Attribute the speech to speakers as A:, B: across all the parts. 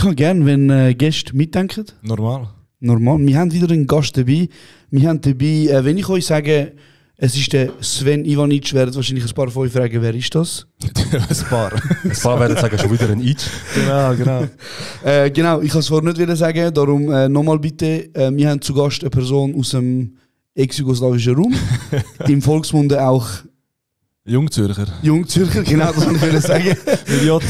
A: Ich habe gerne, wenn Gäste mitdenken.
B: Normal.
A: Wir haben wieder einen Gast dabei. Wir haben dabei, wenn ich euch sage, es ist der Sven Ivanic, werden wahrscheinlich ein paar von euch fragen, wer ist das?
B: Ein paar.
C: Ein paar werden sagen, schon wieder ein Ic.
B: Genau.
A: Genau, ich kann es vorher nicht sagen, darum nochmal bitte. Wir haben zu Gast eine Person aus dem ex-jugoslawischen Raum. Im Volksmunde auch
B: Jungzürcher.
A: Jungzürcher, genau, das wollte ich sagen. Idiot.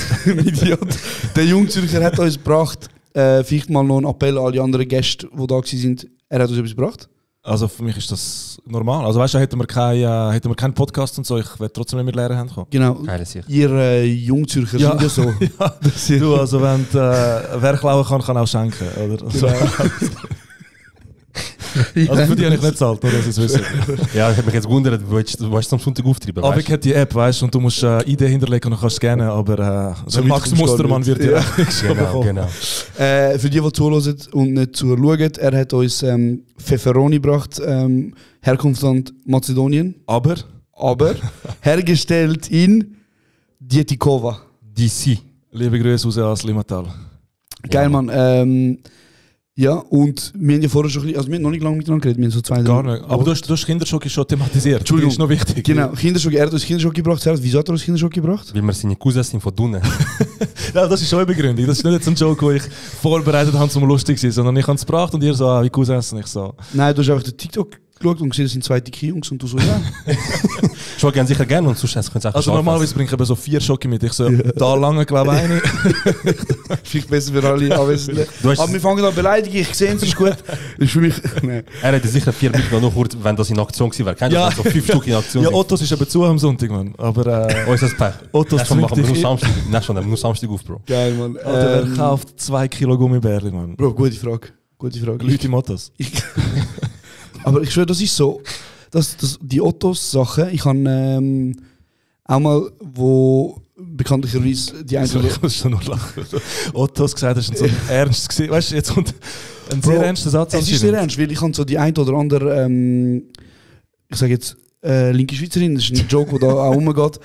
A: Der Jungzürcher hat uns gebracht, vielleicht mal noch ein Appell an alle anderen Gäste, die da waren. Er hat uns etwas gebracht.
B: Also für mich ist das normal. Also weißt du, hätten wir keinen Podcast und so, ich werde trotzdem nicht mit Lehren haben kommen.
A: Genau. Ihr Jungzürcher sind ja so.
B: Ja. Du, also wenn wer klauen kann auch schenken, oder? Also, also für die habe ich nicht zahlt, nur dass es wissen.
C: Ja, ich habe mich jetzt gewundert, du willst am Sonntag auftreiben.
B: Aber ich hätte die App, weißt du, und du musst Idee hinterlegen und dann kannst du scannen, aber
A: so
B: Max Mustermann wird ja
C: genau.
A: Für die zuhören und nicht zuschauen, er hat uns Pfefferoni gebracht, Herkunftsland Mazedonien.
B: Aber
A: hergestellt in Dietikova.
C: DC.
B: Liebe Grüße aus Limmatal.
A: Geil, Mann. Ja, und wir haben ja vorher schon, also wir haben noch nicht lange miteinander geredet, wir haben so 2
B: Gar nicht. Aber du hast Kinderschoki schon thematisiert.
A: Entschuldigung.
B: Das ist noch wichtig.
A: Genau, Kinderschoki, er hat uns Kinderschoki gebracht. Wieso hat er uns Kinderschoki gebracht?
C: Weil wir seine Cousins sind von Dunne.
B: Ja, das ist schon eine Begründung. Das ist nicht jetzt ein Joke, den ich vorbereitet habe, um lustig zu sein, sondern ich habe es gebracht und ihr so, wie Cousins, und ich so.
A: Nein, du hast einfach den TikTok geschaut und gesehen, das sind 2 dicke Jungs und du so, ja.
C: Ich wollte sicher gerne und sonst könnt ihr auch
B: also normalerweise bringe ich eben so 4 Schoki mit. Ich so, da lange glaube ich eine.
A: Vielleicht besser für alle Anwesenden. Aber wir fangen an beleidigen, ich sehe es, ist gut. Das ist für mich, nee.
C: Er hätte sicher 4 mitgenommen, nur kurz, wenn das in Aktion gewesen wäre. Kennst du, wenn so 5 Stück in Aktion
B: sind? Ja, Ottos ist eben zu am Sonntag, Mann. Aber
C: ist das Pech.
B: Ottos
C: machen wir nur Samstag. Nein, schon, nur Samstag auf, Bro.
A: Geil, Mann.
B: Wer kauft 2 Kilo Gummibärli, Mann?
A: Bro, gute Frage.
B: Leute im Ottos.
A: Aber ich schwöre, das ist so, die Ottos-Sachen, ich habe auch mal, wo bekanntlicherweise die
B: einzelnen... Ich muss schon nur lachen. Ottos gesagt, das ist so ernst gewesen. Weißt du, jetzt kommt ein sehr ernster Satz.
A: Es ist sehr ernst, weil ich habe so die ein oder andere, ich sage jetzt, linke Schweizerin, das ist ein Joke, der da auch rumgeht,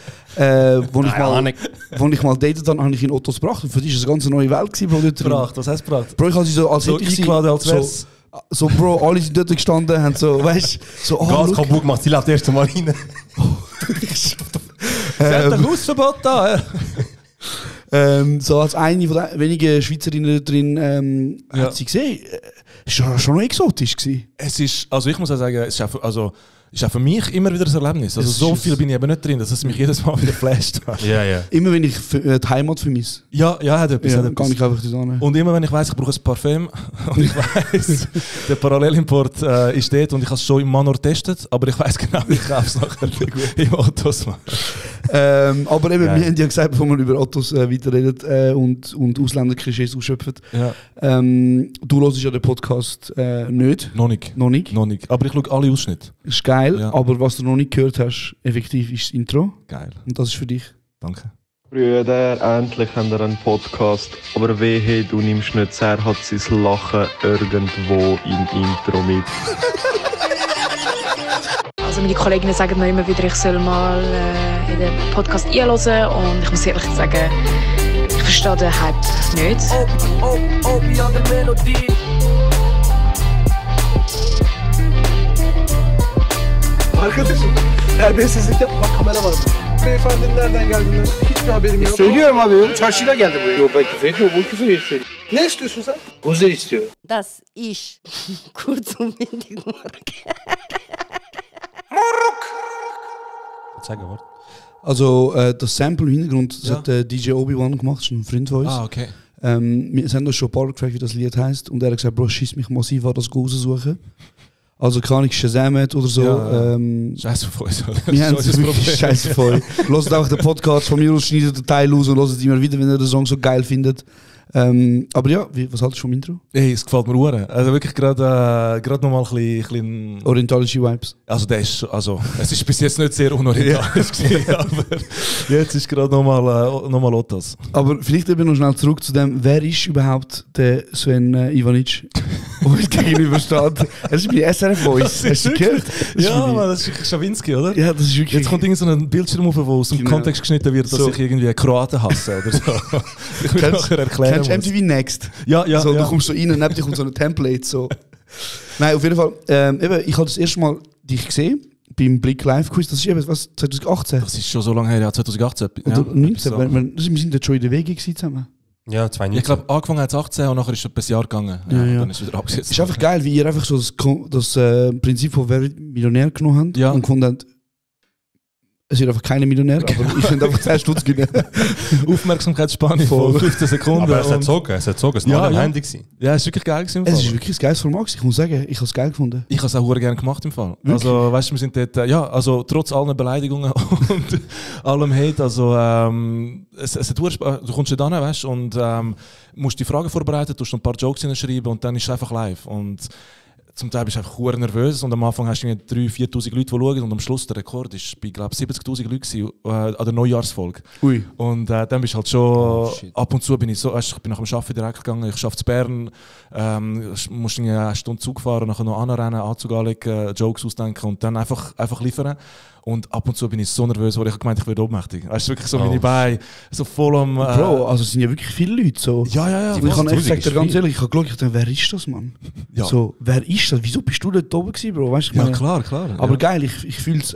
A: wo ich mal datet habe, habe ich in Ottos gebracht und für dich war es eine ganz neue Welt gewesen, Bro.
B: Was heißt gebracht?
A: Bro, ich habe sie so als
B: eingeladen, als wär's...
A: So, Bro, alle sind dort gestanden, haben so, weißt du, so,
C: Ganz kaputt gemacht, sie lädt das erste Mal rein.
B: Sie hat ein Hausverbot da.
A: So als eine von den wenigen Schweizerinnen drin hat sie gesehen. Es war schon noch exotisch gewesen.
B: Es ist, also ich muss auch sagen, es ist auch für mich immer wieder ein Erlebnis. Also so viel bin ich eben nicht drin, dass es mich jedes Mal wieder flasht.
C: Ja.
A: Immer wenn ich die Heimat vermisse.
B: Ja, hat etwas.
A: Ja, kann ich einfach das an.
B: Und immer wenn ich weiss, ich brauche ein Parfüm und ich weiss, der Parallelimport ist dort und ich habe es schon im Manor getestet, aber ich weiss genau, ich kaufe es nachher im Ottos.
A: Aber eben, wir haben ja gesagt, bevor wir über Ottos weiterreden und Ausländer-Klischees ausschöpfen.
B: Ja.
A: Du hörst ja den Podcast nicht.
B: Noch nicht. Aber ich schaue alle Ausschnitte.
A: Ist geil, aber was du noch nicht gehört hast, effektiv ist das Intro.
B: Geil.
A: Und das ist für dich.
B: Danke.
D: Brüder, endlich haben wir einen Podcast. Aber wehe, du nimmst nicht sehr, hat sein Lachen irgendwo im Intro mit.
E: Also meine Kolleginnen sagen mir immer wieder, ich soll mal in den Podcast einhören und ich muss ehrlich sagen, ich verstehe den Hype nicht.
F: Ja, der Melodie.
G: Arkadaşım, terbiyesizlik yapma, kamera var. Beyefendinin nereden geldiğinden hiçbir haberim yok. Söylüyorum abi, çarşıyla geldi buraya. Yok ben küfür etmiyorum, bu küfür ediyor. Ne istiyorsun sen? Kuzu istiyor.
H: Das ist kurz und bündig Mark.
C: Sag mal.
A: Also das Sample im Hintergrund, das hat DJ Obi-Wan gemacht, das ist ein Freund von uns.
B: Ah, okay.
A: Wir haben uns schon ein paar gefragt, wie das Lied heisst und er hat gesagt, Bro, schiss mich massiv an, das raussuchen. Also kann ich Shazamet oder so.
B: Ja, Scheiße voll.
A: Wir haben es wirklich scheiße voll. Hört auch den Podcast von mir aus, schneidet den Teil aus und hört es immer wieder, wenn ihr den Song so geil findet. Aber ja, was haltest du vom Intro?
B: Hey, es gefällt mir hure. Also wirklich gerade nochmal ein bisschen...
A: Orientalische Vibes.
B: Also es ist bis jetzt nicht sehr unorientalisch gewesen, aber jetzt ist gerade nochmal Ottos.
A: Aber vielleicht eben noch schnell zurück zu dem, wer ist überhaupt der Sven Ivanic? uns gegenüber steht. Das ist meine SRF-Voice. Hast du gehört?
B: Ja, Mann, das ist Schawinski, oder?
A: Ja, das ist wirklich...
B: Jetzt kommt irgend so ein Bildschirm auf, wo aus dem
A: Genau.
B: Kontext geschnitten wird, dass
A: So.
B: ich irgendwie Kroaten hasse oder so. Ich will nachher erklären.
A: Kennst du MTV Next?
B: Ja, ja,
A: So,
B: ja.
A: du kommst so rein und neben dir kommt so ein Template. So. Nein, auf jeden Fall. Eben, ich habe das erste Mal dich gesehen beim Blick Live Quiz. Das ist eben, was, 2018?
B: Das ist schon so lange her, ja, 2018.
A: Oder
B: Ja,
A: 19?
B: so.
A: Wir sind jetzt schon in der Wege gewesen zusammen.
C: Ja, 2019.
B: Ich glaube, angefangen hat es 18 und nachher ist es etwa ein Jahr gegangen. Ja,
A: Ja.
B: Dann ist es wieder abgesetzt.
A: Es ist einfach geil, wie ihr einfach so das Prinzip von Wer wird Millionär genommen habt
B: Ja.
A: und gefunden habt, es wird einfach keine Millionär, aber ich finde einfach 10 Stutz gewinnen.
B: Aufmerksamkeitsspanne
A: Voll.
B: von 15 Sekunden.
C: Aber es hat
B: und-
C: gezogen, es war
B: Ja,
C: noch am
B: ja.
C: Handy gewesen.
B: Ja, es ist wirklich geil gewesen. Im
A: Es
B: Fall.
A: ist wirklich ein geiles Format, ich muss sagen, ich habe es geil gefunden.
B: Ich habe es auch verdammt gerne gemacht im Fall.
A: Wirklich?
B: Also, weißt du, wir sind dort, ja, also trotz allen Beleidigungen und allem Hate, also es hat verdammt Spaß. Du kommst da hin, weißt du, und musst die Fragen vorbereiten, tust noch ein paar Jokes hinschreiben und dann ist es einfach live. Und zum Teil bist du einfach verdammt nervös und am Anfang hast du 3.000, 4.000 Leute, die schauen und am Schluss der Rekord ist bei, glaube ich, 70.000 Leuten gewesen, an der Neujahrsfolge.
A: Ui.
B: Und dann bist du halt schon, ab und zu bin ich so, weißt, ich bin nach dem Arbeiten direkt gegangen, ich arbeite in Bern, musste eine Stunde Zug fahren, nachher noch anrennen, Anzug anlegen, Jokes ausdenken und dann einfach liefern. Und ab und zu bin ich so nervös, weil ich gemeint, ich werde ohnmächtig. Weißt du, wirklich so meine Beine, so voll am...
A: Bro, also es sind ja wirklich viele Leute so.
B: ja.
A: Ich kann echt
C: 80.000
A: sagen,
C: ist
A: ganz
C: viel.
A: ehrlich, ich habe geschaut, ich dachte, wer ist das, Mann?
B: Ja.
A: So, wer ist das? Wieso bist du dort oben gewesen, Bro? Weißt, du, ich
B: Ja,
A: meine-
B: klar.
A: Aber
B: ja.
A: geil, ich fühle es.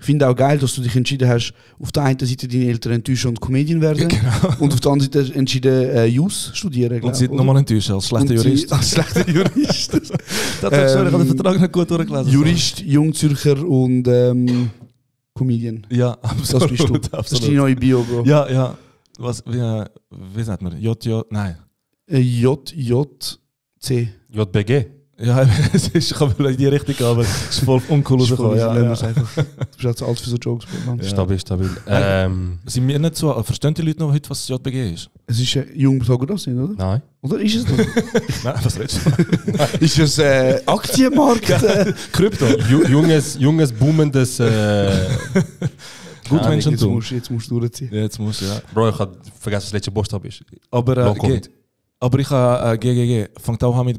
A: Ich finde auch geil, dass du dich entschieden hast, auf der einen Seite deine Eltern enttäuschen und Comedian werden und auf der anderen Seite entschieden, Jus studieren.
B: Und sie hat nochmal enttäuscht als schlechter Jurist.
A: Als schlechter Jurist.
B: Ich habe den Vertrag nicht gut durchgelesen.
A: Jurist, Jungzürcher und Comedian.
B: Ja,
A: Das
B: absolut.
A: bist du. Das ist
B: absolut.
A: deine neue Bio, Bro.
B: Ja. Was, wie sagt man? Nein.
A: JJC.
C: JBG.
B: Ja, es ist, ich habe in die Richtung gehen, aber es ist voll uncool rausgekommen. Ja,
A: Lernen
B: ja.
A: wir's einfach. Du bist halt zu alt für so Jokes, Bro.
B: Ja.
C: Stabil.
B: Sind wir nicht so, verstehen die Leute noch heute, was JBG ist?
A: Es ist jung bezogen das sind, oder?
C: Nein.
A: Oder ist es das?
B: Nein, was redest du?
A: Ist es Aktienmarkt?
B: Krypto.
C: Junges, boomendes...
B: Gutmenschentum.
A: Jetzt musst du durchziehen.
B: Ja, jetzt musst du, ja.
C: Bro, ich habe vergessen, was der letzte Buchstabe ist.
B: Aber,
C: Long-Covid.
B: aber ich habe GGG, fängt auch an mit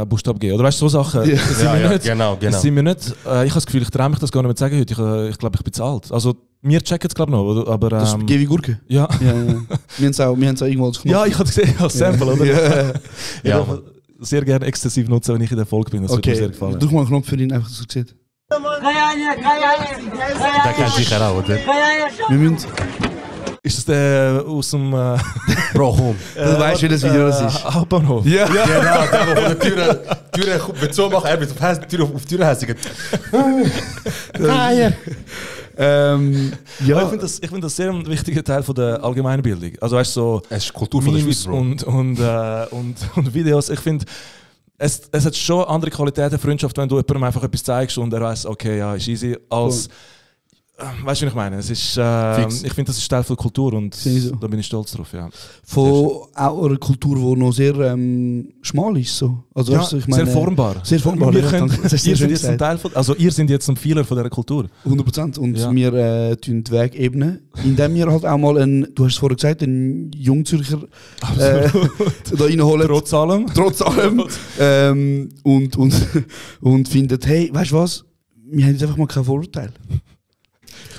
B: Buchstabe G. Oder weißt du, so Sachen?
A: Ja.
B: Das sind wir nicht.
C: Genau.
B: Das sind wir nicht. Ich habe das Gefühl, ich traue mich das gar nicht mehr zu sagen heute. Ich glaube, ich bin zu alt. Also, wir checken es glaube ich noch, oder? Aber...
A: Das ist Gewi Gurke.
B: ja.
A: Ja. Wir haben es auch irgendwo als Knopf.
B: Ja, ich habe es gesehen als Sample, oder?
A: Ja.
B: Ich
C: Ja.
B: darf sehr gerne exzessiv nutzen, wenn ich in der Folge bin. Das würde mir sehr
A: Okay,
B: gefallen.
A: drück mal einen Knopf für ihn, einfach, dass er sieht.
C: Der kennt sicher auch, oder?
A: Wir müssen...
B: Ist das der aus dem
C: Bro, komm.
A: Du weißt, welches Video das ist.
B: Hauptbahnhof?
A: Ja.
C: Genau, der, der von der Tür wird so machen, er wird auf die Tür hässig.
A: Ja.
B: Ich finde das sehr ein wichtiger Teil von der allgemeinen Bildung. Also weißt du, so
C: Es ist Kultur von der
B: Memes
C: Schweiz, Bro.
B: und Videos. Ich finde, es hat schon andere Qualitäten Freundschaft, wenn du jemandem einfach etwas zeigst und er weiß, okay, ja, ist easy, als... Weißt du, was ich meine? Es ist, ich finde, das ist Teil von der Kultur und
A: Sehe ich so.
B: da bin ich stolz drauf. Ja.
A: Von auch einer Kultur, die noch sehr schmal ist. So. Also, weißt du, ich meine,
B: sehr formbar.
A: Sehr formbar,
B: Wir
A: ja,
B: können,
A: danke. Das hast du
B: ihr
A: schön
B: seid jetzt ein
A: gesagt.
B: Teil von, also ihr seid jetzt ein Pfeiler von dieser Kultur.
A: 100%. Und
B: Ja.
A: wir tun den Weg ebnen, indem wir halt auch mal du hast es vorher gesagt, einen Jungzürcher da reinholen.
B: Trotz allem.
A: Trotz allem. Und findet, hey, weißt du was? Wir haben jetzt einfach mal kein Vorurteil.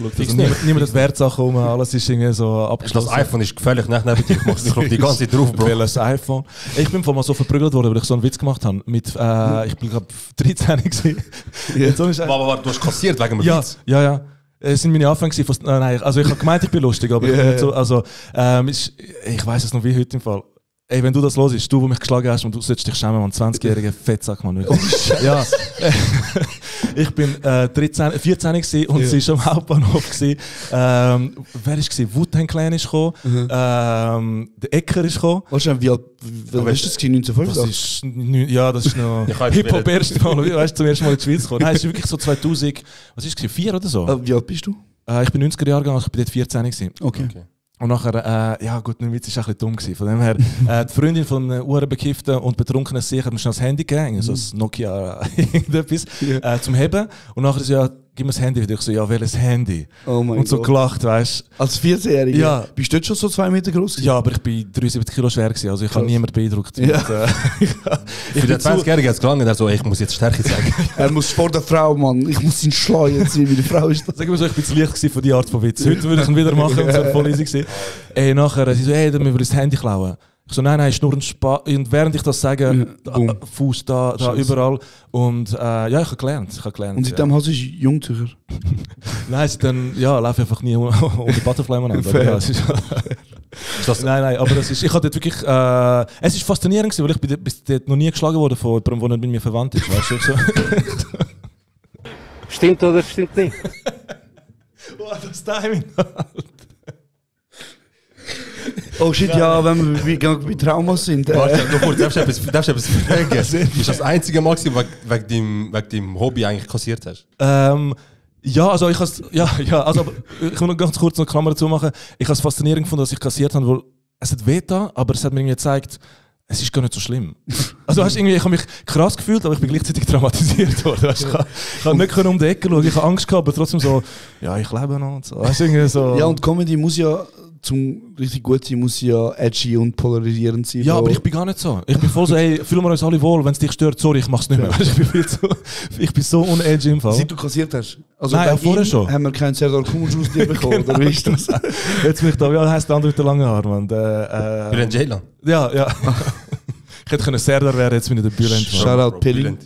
B: Also niemand hat Wertsachen um, alles ist irgendwie so
C: Das
B: abgeschlossen.
C: iPhone ist gefällig nach neben dir. Ich mache die ganze Zeit drauf, Bro.
B: Welches iPhone? Ich bin mal so verprügelt worden, weil ich so einen Witz gemacht habe. Ich bin glaube 13 gewesen. Jetzt so ist
C: Aber du hast kassiert wegen dem
B: ja,
C: Witz.
B: ja. Es sind meine Anfänge gewesen. Nein, also ich habe gemeint, ich bin lustig, aber ich bin nicht so, also, ich weiß es noch wie heute im Fall. Ey, wenn du das hörst, du mich geschlagen hast und du solltest dich schämen, man, 20-jähriger Fettsack, man. Ja. Ich bin 14 gewesen und sie war am Hauptbahnhof gewesen. Wer ist gewesen? Wu-Tang Clan ist gekommen. Der Ecker ist gekommen.
A: Wahrscheinlich, wie alt ist das? 1985?
B: Das ist, das ist noch
C: Ich habe
B: Hip-Hop erst mal, weißt du, zum ersten Mal in die Schweiz gekommen. Nein, es ist wirklich so 2000, was ist es, 4 oder so?
A: Wie alt bist du?
B: Ich bin 90er Jahre gegangen, also ich bin dort 14 gewesen.
A: Okay.
B: Und nachher, ja gut, der Witz war ein bisschen dumm gewesen. Von dem her, die Freundin von einem urbekifften und betrunkenen Sieg hat mir schnell das Handy gegeben, so ein Nokia irgendetwas, zum Heben. Und nachher ist ja, gib mir das Handy wieder. Ich so, ja, welches Handy?
A: Oh mein
B: und so
A: Gott.
B: gelacht, weißt du.
A: Als 14-Jähriger?
B: Ja.
A: Bist du dort schon so 2 Meter groß?
B: Ja, aber ich bin 73 Kilo schwer gewesen, also ich habe niemanden beeindruckt.
A: Ja.
B: Und,
C: Für den 20-Jährigen hat es gelangt, er so, ich muss jetzt Stärke zeigen.
A: Er muss vor der Frau, Mann. Ich muss ihn schlagen ziehen, wie die Frau ist.
B: Sag mal so, ich bin zu leicht für die Art von Witz. Heute würde ich ihn wieder machen und es wäre voll easy gewesen. Nachher, sie so, dann müssen wir das Handy klauen. Ich so, nein, ist nur ein Spaß. Und während ich das sage, Fuß da überall. Und ja, ich habe gelernt.
A: Und seitdem hast du Jungtücher?
B: Nein, dann laufe ich einfach nie um die Butterfly miteinander. Ja, nein, aber das ist, ich hatte dort wirklich, es ist faszinierend gewesen, weil ich bis dort noch nie geschlagen wurde von jemandem, der nicht mit mir verwandt ist. Weißt du, so.
G: Stimmt oder stimmt nicht?
B: Wow, das Timing.
A: Oh shit, ja, wenn wir bei Traumas sind.
C: Warte, noch kurz, darfst du etwas fragen? Ist das einzige Mal, wegen deinem Hobby eigentlich kassiert hast?
B: Ja, also ich has, aber ich will noch ganz kurz eine Klammer dazu machen. Ich habe es faszinierend gefunden, dass ich kassiert habe, weil es hat wehgetan, aber es hat mir irgendwie gezeigt, es ist gar nicht so schlimm. Also weißt, irgendwie, ich habe mich krass gefühlt, aber ich bin gleichzeitig traumatisiert worden. Weißt, ich habe nicht um die Ecke schauen, ich habe Angst gehabt, aber trotzdem so, ja, ich lebe noch und so. Weißt, irgendwie so.
A: Ja, und Comedy muss ja, zum richtig gut sein, muss ja edgy und polarisierend sein.
B: Ja, aber ich bin gar nicht so. Ich bin voll so, hey, fühlen wir uns alle wohl, wenn es dich stört, sorry, ich mach's nicht mehr. Weißt, ich bin so unedgy im Fall.
A: Seit du kassiert hast? Also
B: nein, vorher schon.
A: Haben wir keinen Serdar Kumus aus dir bekommen, oder wie ist das?
B: Jetzt bin ich da, ja, heisst der andere mit den langen Haaren.
C: Bülent Ceylan.
B: Ja. Ich hätte Serdar werden, jetzt bin ich der Bülent.
A: Shoutout Pilling.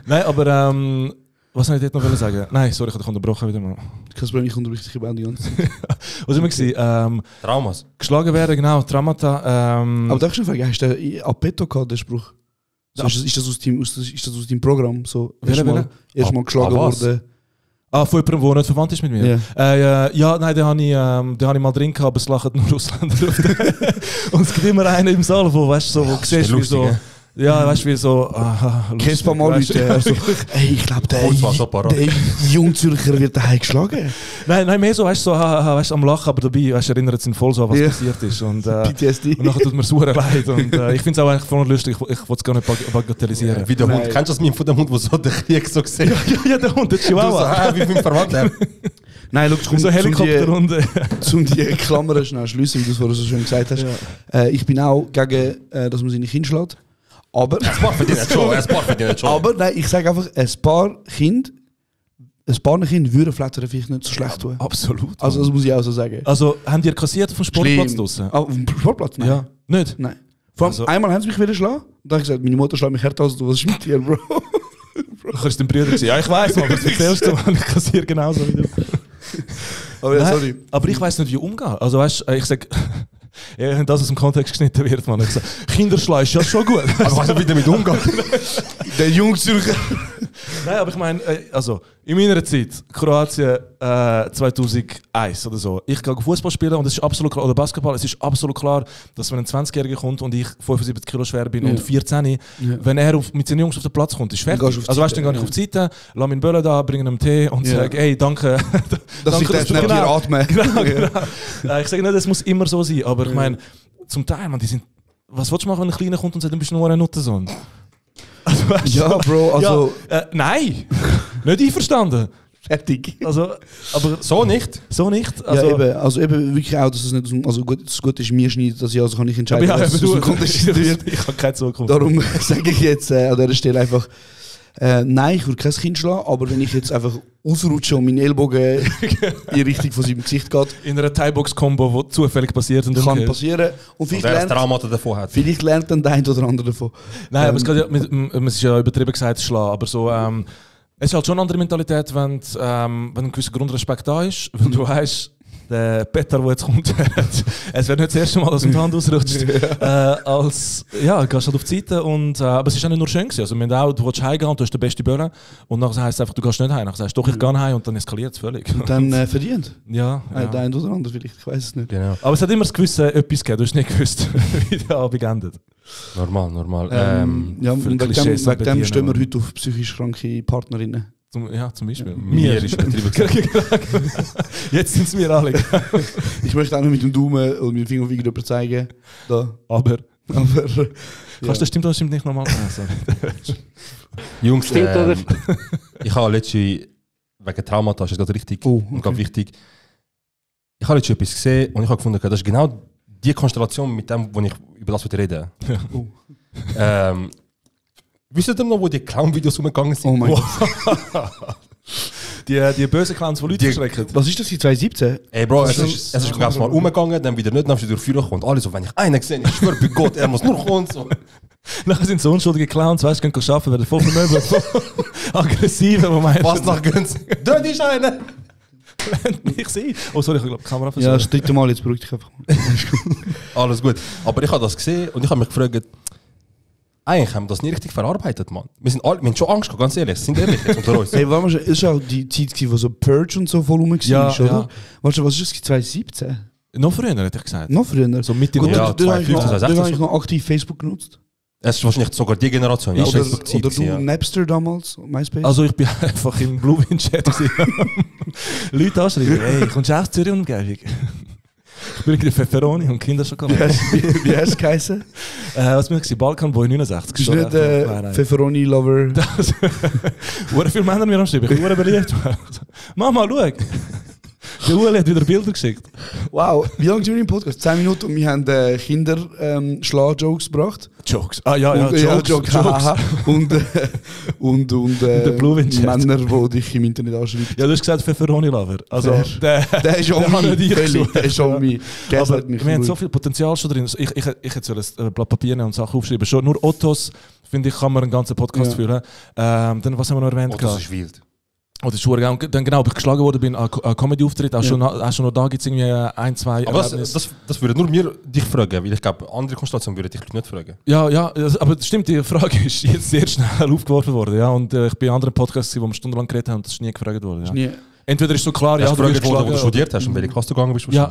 B: Nein, aber was soll ich dort noch sagen? Nein, sorry, ich habe dich unterbrochen wieder mal.
A: Kein Problem, ich unterbreche dich auch die ganze Zeit.
B: Was war immer?
C: Traumas.
B: Geschlagen werden, genau, Traumata.
A: Aber darf ich schon fragen, hast du Apetto gehabt, den Spruch? So, ist das aus deinem Programm? So, erst mal geschlagen worden?
B: Von jemandem, der nicht verwandt ist mit mir?
A: Yeah.
B: Ja, nein, den habe ich mal drin gehabt, aber es lachen nur Ausländer. Und es gibt immer einen im Saal, wo, weißt, so, wo du siehst, wie so... Ja, weißt du, wie so...
A: Kennst du mal Leute, also, ey, ich glaube, der Jungzürcher wird daheim geschlagen.
B: Nein, mehr so, weißt du, so, weißt, am Lachen, aber dabei, weißt, erinnert es ihn voll so, was passiert ist. Und,
A: PTSD.
B: Und nachher tut mir super leid. Und ich finde es auch eigentlich voll lustig, ich will es gar nicht bagatellisieren.
C: Wie der Hund, kennst du das Meme von dem Hund, der so den Krieg so gesehen hat?
B: Ja, der Hund, der Chihuahua.
C: Wie viel verwandt er?
A: Nein, schau,
B: so Helikopterrunde.
A: Zum die Klammern schnell schließen, wie du es vorher so schön gesagt hast. Ja. Ich bin auch gegen, dass man seine Kinder schlägt. Aber,
C: es macht nicht schon.
A: Aber nein, ich sage einfach, ein paar Kinder würden Flattern vielleicht nicht so schlecht tun.
B: Absolut.
A: Also das muss ich auch so sagen.
B: Also haben die kassiert auf dem Sportplatz draussen?
A: Auf dem Sportplatz? Nein.
B: Ja. Nicht?
A: Nein. Vor allem, einmal haben sie mich wieder schlagen. Und dann habe ich gesagt, meine Mutter schlägt mich härter als du, was ist mit dir, Bro?
B: Du kannst den Brüder sehen. Ja, ich weiss, aber das erzählst du, ich kassiere genauso wie du.
A: Oh ja, sorry.
B: Aber ich weiss nicht, wie umgehen. Also weißt, ich sage... Ja, wenn das aus dem Kontext geschnitten wird, man. Ich sage, Kinderschlag ist ja schon gut.
C: Aber weißt du, wie damit umgehen?
A: Der Jungzürcher.
B: Nein, aber ich meine, also in meiner Zeit, Kroatien 2001 oder so, ich gehe Fußball spielen und es ist absolut klar, oder Basketball, es ist absolut klar, dass wenn ein 20-Jähriger kommt und ich 75 Kilo schwer bin und 14, wenn er mit seinen Jungs auf den Platz kommt, ist fertig. Also weißt du, dann gehe ich auf die Seite, lass meinen Böllen da, bringe ihm Tee und sage, ey, danke.
A: Dass ich das nicht hier atme.
B: Genau. Ich sage nicht, es muss immer so sein, aber ich meine, zum Teil, man, die sind, was willst du machen, wenn ein Kleiner kommt und sagt, du bist nur ein Nuttensohn? Also,
A: ja, Bro, also...
B: Ja, nein, nicht einverstanden.
A: Fertig.
B: Also, aber so nicht. So nicht.
A: Also, eben wirklich auch, dass es nicht also gut, das Gute ist mir schneidet, dass ich also kann ich entscheiden,
B: was
A: aus dem Kontext wird.
B: Ich habe keine Zukunft.
A: Darum sage ich jetzt an dieser Stelle einfach, nein, ich würde kein Kind schlagen, aber wenn ich jetzt einfach ausrutsche und mein Ellbogen in Richtung von seinem Gesicht geht.
B: In einer Thai-Box-Kombo, die zufällig passiert. Und
A: kann passieren. Und vielleicht lernt dann der eine oder andere davon.
B: Nein, aber es ist ja übertrieben gesagt, schlagen, aber so... es ist halt schon eine andere Mentalität, wenn ein gewisser Grundrespekt da ist, wenn du weißt, der Peter, der jetzt kommt, es wird nicht das erste Mal, dass ihm die Hand ausrutscht. Gehst halt auf die Seite. Aber es ist auch nicht nur schön gewesen. Also, du willst heimgehen und du hast den besten Böllen. Und nachher heisst es einfach, du gehst nicht heim. Nachher sagst du, doch, ich gehe heim und dann eskaliert es völlig. Und
A: dann verdient.
B: Ja.
A: Der eine oder andere vielleicht, ich weiß es nicht.
B: Genau. Aber es hat immer das gewisse etwas gegeben. Du hast nicht gewusst, wie der Abend endet.
C: Normal.
A: Wegen dem stehen wir heute auf psychisch kranke Partnerinnen.
B: Zum Beispiel.
C: Mir ist betrieben.
B: Jetzt sind es mir alle.
A: Ich möchte auch noch mit dem Daumen und mit dem Finger auf irgendjemanden zeigen. Da.
B: Aber
A: Kannst
B: du das stimmt oder stimmt nicht nochmal?
C: Jungs,
G: stimmt oder?
C: Ich habe letztens, wegen Traumata, ist das gerade richtig und gerade wichtig. Ich habe letztens etwas gesehen und ich habe gefunden, das ist genau die Konstellation mit dem, wo ich über das rede. Wisst ihr noch, wo die Clown-Videos umgegangen sind?
A: Oh mein Gott.
B: Die bösen Clowns, die Leute verschrecken.
A: Was ist das, 2017?
C: Ey Bro, es ist ganz mal umgegangen, dann wieder nicht, dann ist wieder durch und alle so, wenn ich einen sehe, ich schwöre bei Gott, er muss nur kommen. So.
B: Nachher sind so unschuldige Clowns, weißt du, können arbeiten, werden voll vermöbelt, aggressive Momente.
C: Was nach Günz? Dort ist einer!
B: Ich sehe. Oh, sorry, ich glaube, die Kamera
A: Ja, das dritte Mal, jetzt beruhig dich einfach.
C: Alles gut. Aber ich habe das gesehen und ich habe mich gefragt, eigentlich haben wir das nicht richtig verarbeitet, Mann. Wir haben schon Angst gehabt, ganz ehrlich. Sind ehrlich jetzt unter uns.
A: Hey, warte mal, es war auch die Zeit, wo so Purge und so voll rum war,
B: Ja,
A: oder?
B: ja.
A: Warte, was ist das, 2017?
B: Noch früher, hätte ich gesagt.
A: Noch früher?
B: So Mitte
A: Gut,
C: Ja,
A: da habe ich
C: 2015, 2016
A: noch aktiv Facebook genutzt.
C: Es ist wahrscheinlich sogar die Generation. Ja,
A: Oder
C: Facebook-Zeit
A: du
C: gewesen, ja.
A: Napster damals, MySpace?
B: Also ich bin einfach im Bluewind-Chat. Leute anschreiben, hey, kommst du auch aus Zürich und Umgebung? Ich bin irgendwie Pfefferoni und Kinderschokolade.
A: Wie hast du geheißen?
B: Was bin ich? Balkanboy 69.
A: Bist du nicht Pfefferoni-Lover?
B: Sehr viele Männer mir am Schreiben, ich bin beliebt. Mama, schau. Der Ueli hat wieder Bilder geschickt.
A: Wow, wie lange sind wir im Podcast? 10 Minuten und wir haben Kinder-Schlag-Jokes gebracht.
B: Jokes. Ah ja, Jokes.
A: haha. und
B: Der Bluewind-Chat.
A: Männer, die dich im Internet anschreiben.
B: Ja, du hast gesagt Pfefferoni-Lover. Also,
A: Der ist schon
B: habe nicht ich
A: völlig, der ist schon mich.
B: Aber wir haben so viel Potenzial schon drin. Ich hätte so ein Blatt Papier nehmen und Sachen aufschreiben. Schon nur Ottos, finde ich, kann man einen ganzen Podcast führen. Dann, was haben wir noch erwähnt?
C: Das ist wild.
B: Oh, das ist schwer. Und dann genau, ob ich geschlagen worden bin an Comedy-Auftritt, auch schon noch da gibt es irgendwie ein, zwei
C: Aber
B: Erlebnisse.
C: das würde nur mir dich fragen, weil ich glaube, andere Konstellationen würde dich nicht fragen.
B: Ja, aber das stimmt, die Frage ist jetzt sehr schnell aufgeworfen worden. Ja, und ich bin in anderen Podcasts, wo wir stundenlang geredet haben, und das ist nie gefragt worden. Ja. Entweder ist so klar,
C: Ja,
B: ja,
C: du
B: wirst
C: gefragt, wo du
B: geschlagen,
C: studiert hast und welche Klasse du gegangen bist.
B: Ja.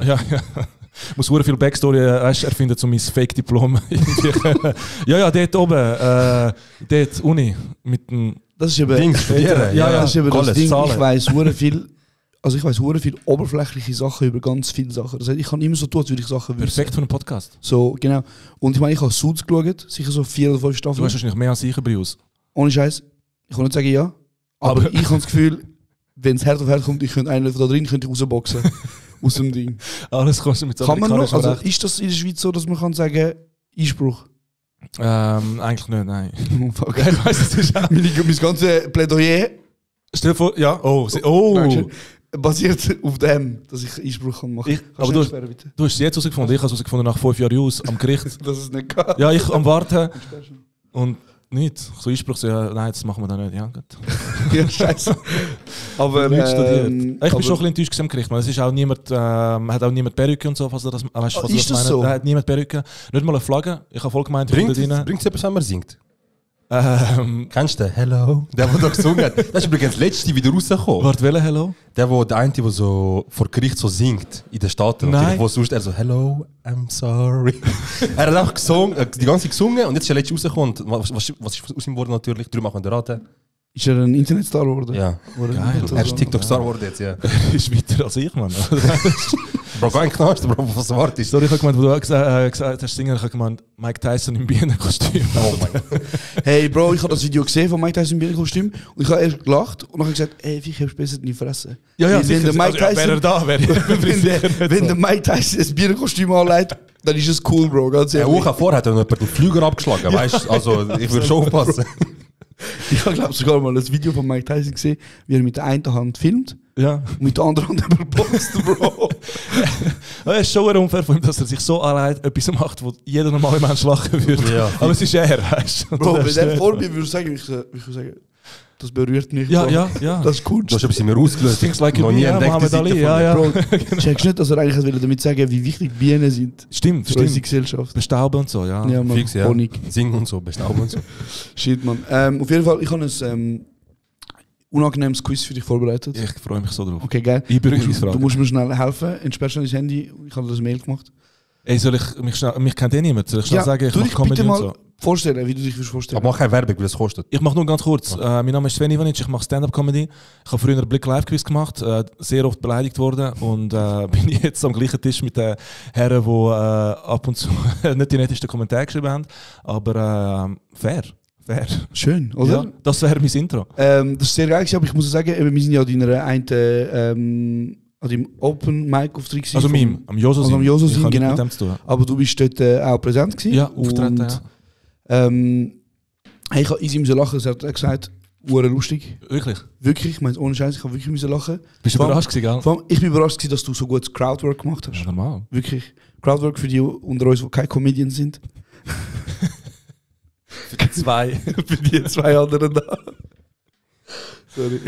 B: Muss sehr viel Backstory erfinden, um mein Fake-Diplom. ja, dort oben, dort Uni, mit dem...
A: Das ist eben,
C: Dings studieren.
A: das ist eben das
C: Alles
A: Ding,
B: zahlen.
A: ich weiss hure viel oberflächliche Sachen über ganz viele Sachen. Das heißt, ich kann immer so tun, als würde ich Sachen wissen.
B: Perfekt für einen Podcast.
A: So, genau. Und ich meine, ich habe Suits geschaut, sicher so 4 oder 5
B: Du
A: Staffeln.
B: hast wahrscheinlich mehr als ich bei uns.
A: Ohne Scheiß. Ich kann nicht sagen ja, aber ich habe das Gefühl, wenn es Herd auf Herd kommt, ich könnte einen da drin rausboxen. Aus dem Ding.
B: Alles kannst du mit so
A: Kann man noch, also
B: Recht.
A: ist das in der Schweiz so, dass man kann sagen, Einspruch?
B: Eigentlich nicht, nein.
A: Oh, fuck.
B: Ich weiss, es ist auch...
A: mein ganze Plädoyer
B: Stell dir vor, ja, oh.
A: Dankeschön, basiert auf dem, dass ich Einspruch kann machen kann.
B: Aber du hast es jetzt herausgefunden, ich habe es herausgefunden nach 5 Jahren aus am Gericht.
A: dass es nicht geht.
B: Ja, ich am Warten und nicht. So Einspruch, so, ja, nein, das machen wir dann nicht. Ja, gut.
A: Ja, scheiße. Aber
B: Nicht studiert. Ich bin
A: aber-
B: schon ein bisschen enttäuscht am Gericht. Man. Es ist auch niemand, hat auch niemand Perücke und so, falls du das, weißt, falls du
A: ist das
B: meinst.
A: so?
B: Er hat niemand Perücke. Nicht mal eine Flagge. Ich habe voll gemeint, ich bin da rein.
C: Bringt es etwas, wenn man singt? Kennst du den? Hello? Der da gesungen hat. Das ist übrigens das letzte wieder rausgekommen.
B: Warte, welcher Hello?
C: Der eine, der so vor Gericht so singt in den Staaten.
B: Nein.
C: Wo sonst er so Hello, I'm sorry. Er hat auch gesungen, die ganze Zeit gesungen und jetzt ist er letztes rausgekommen. Und was ist aus ihm geworden natürlich? Darum machen wir raten.
A: Ist er ein Internetstar geworden?
C: Ja.
A: Oder
B: Geil.
C: Er ist TikTok-Star geworden jetzt, ja.
B: Ist weiter als ich, Mann.
C: Bro, gar nicht knast, Bro, was wartest du?
B: Sorry, ich habe gemeint, wo du gesagt hast, Singer, ich habe gemeint, Mike Tyson im Bienenkostüm.
C: Oh mein Gott.
A: Hey Bro, ich habe das Video gesehen von Mike Tyson im Bienenkostüm und ich habe erst gelacht und dann habe ich gesagt, ey, ich habe besser nie fressen.
B: Ja,
A: Weil wenn der Mike
B: wäre er
A: Tyson,
B: da, wäre
A: wenn der Mike Tyson das Bienenkostüm anlegt, dann ist es cool, Bro, ganz
C: Eine
A: ehrlich.
C: Woche vorher hat er noch jemand den Flüger abgeschlagen, weißt du? Also, ich würde schon aufpassen.
A: Ich habe glaube sogar mal das Video von Mike Tyson gesehen, wie er mit der einen Hand filmt
B: Ja.
A: und mit der anderen Hand überboxt, Bro.
B: Es ist schon unfair von ihm, dass er sich so allein etwas macht, wo jeder normale Mensch lachen würde.
C: Ja.
B: Aber es ist er, weißt du?
A: Bro, wenn der vor mir würde sagen, ich würde sagen, das berührt mich.
B: Ja,
A: Bro.
B: ja, ja.
A: Das ist cool.
C: Du hast etwas in mir ausgelöst.
B: Things like
C: noch
B: a
C: nie
B: bee, ja,
C: entdeckt, die
B: Muhammad
C: Seite
B: Ali,
C: von
B: ja,
C: mir.
B: ja.
A: Bro, checkst nicht, dass er eigentlich will damit sagen, wie wichtig Bienen sind
B: Stimmt,
A: für unsere
B: stimmt.
A: Gesellschaft.
B: Bestauben und so, ja.
A: Ja, man,
C: Fix, ja.
A: Honig.
C: Singen und so, bestauben und so.
A: Shit, man. Auf jeden Fall, ich habe ein unangenehmes Quiz für dich vorbereitet.
B: Ich freue mich so drauf.
A: Okay, geil.
B: Einbürgerungsfrage.
A: Du musst mir schnell helfen. Entsperr schnell dein Handy. Ich habe das Mail gemacht.
B: Ey, soll ich mich kennt eh niemand. Soll ich schnell sagen, ich
A: tu
B: mache
A: dich
B: Comedy
A: bitte
B: und
A: mal
B: so?
A: vorstellen, wie du dich vorstellen.
C: Aber mach keine Werbung, weil es kostet.
B: Ich mache nur ganz kurz. Mein Name ist Sven Ivanic, ich mache Stand-Up-Comedy. Ich habe früher einen Blick Live-Quiz gemacht, sehr oft beleidigt worden und bin jetzt am gleichen Tisch mit den Herren, die ab und zu nicht die nettesten Kommentare geschrieben haben, aber fair. Fair.
A: Schön, oder?
B: Ja, das wäre mein Intro.
A: Das ist sehr geil, aber ich muss sagen, wir sind ja in einer einen im Open Mic Auftritt gewesen.
B: Also am Joso
A: am Joso
B: ich
A: sein,
B: habe
A: genau.
B: mit dem zu tun.
A: Aber du bist dort auch präsent gewesen.
B: Ja, auftreten, ja.
A: Ich habe easy müssen lachen, das hat er gesagt, hure lustig.
B: Wirklich?
A: Wirklich, ich meine ohne Scheiß, ich habe wirklich müssen lachen.
B: Bist du überrascht gewesen, gell?
A: Vor allem, ich bin überrascht gewesen, dass du so gut Crowdwork gemacht hast.
B: Ja, normal.
A: Wirklich. Crowdwork für die unter uns, die keine Comedians sind.
B: Für die zwei.
A: Für die zwei anderen da. Sorry.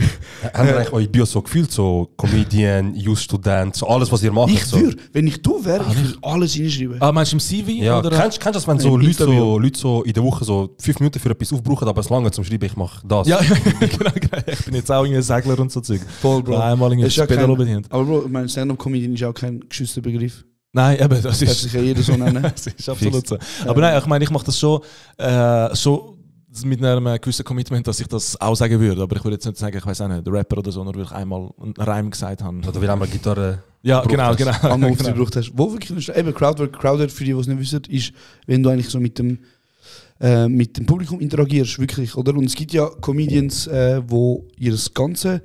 C: Habt ihr eigentlich eure Bio so gefühlt, so Comedian, Youth-Student, so alles, was ihr macht?
A: Ich
C: so?
A: würde, wenn ich du wäre, ich würde alles reinschreiben.
B: Meinst du im CV?
C: Ja,
B: oder?
C: kennst du das, wenn so Leute so in der Woche so 5 Minuten für etwas aufbrauchen, aber es lange zum Schreiben, ich mache das?
B: Ja, genau. Ich bin jetzt auch ein Segler und so Zeug.
A: Voll, Bro.
B: Einmal in
A: Das ist ja
B: Pedalo bedient.
A: Aber Bro, mein Stand-Up-Comedian ist auch kein geschützter Begriff.
B: Nein, eben, das
A: Das kann
B: ist...
A: sich ja jeder so nennen.
B: Das ist absolut so. Aber nein, ich meine, ich mache das schon mit einem gewissen Commitment, dass ich das auch sagen würde. Aber ich würde jetzt nicht sagen, ich weiß auch nicht, der Rapper oder so, nur weil ich einmal einen Reim gesagt habe.
C: Oder weil einmal Gitarre...
B: Ja, genau.
A: Einmal auf gebraucht hast. Wo wirklich, eben Crowdwork, für die, die es nicht wissen, ist, wenn du eigentlich so mit dem Publikum interagierst, wirklich, oder? Und es gibt ja Comedians, wo ihre ganze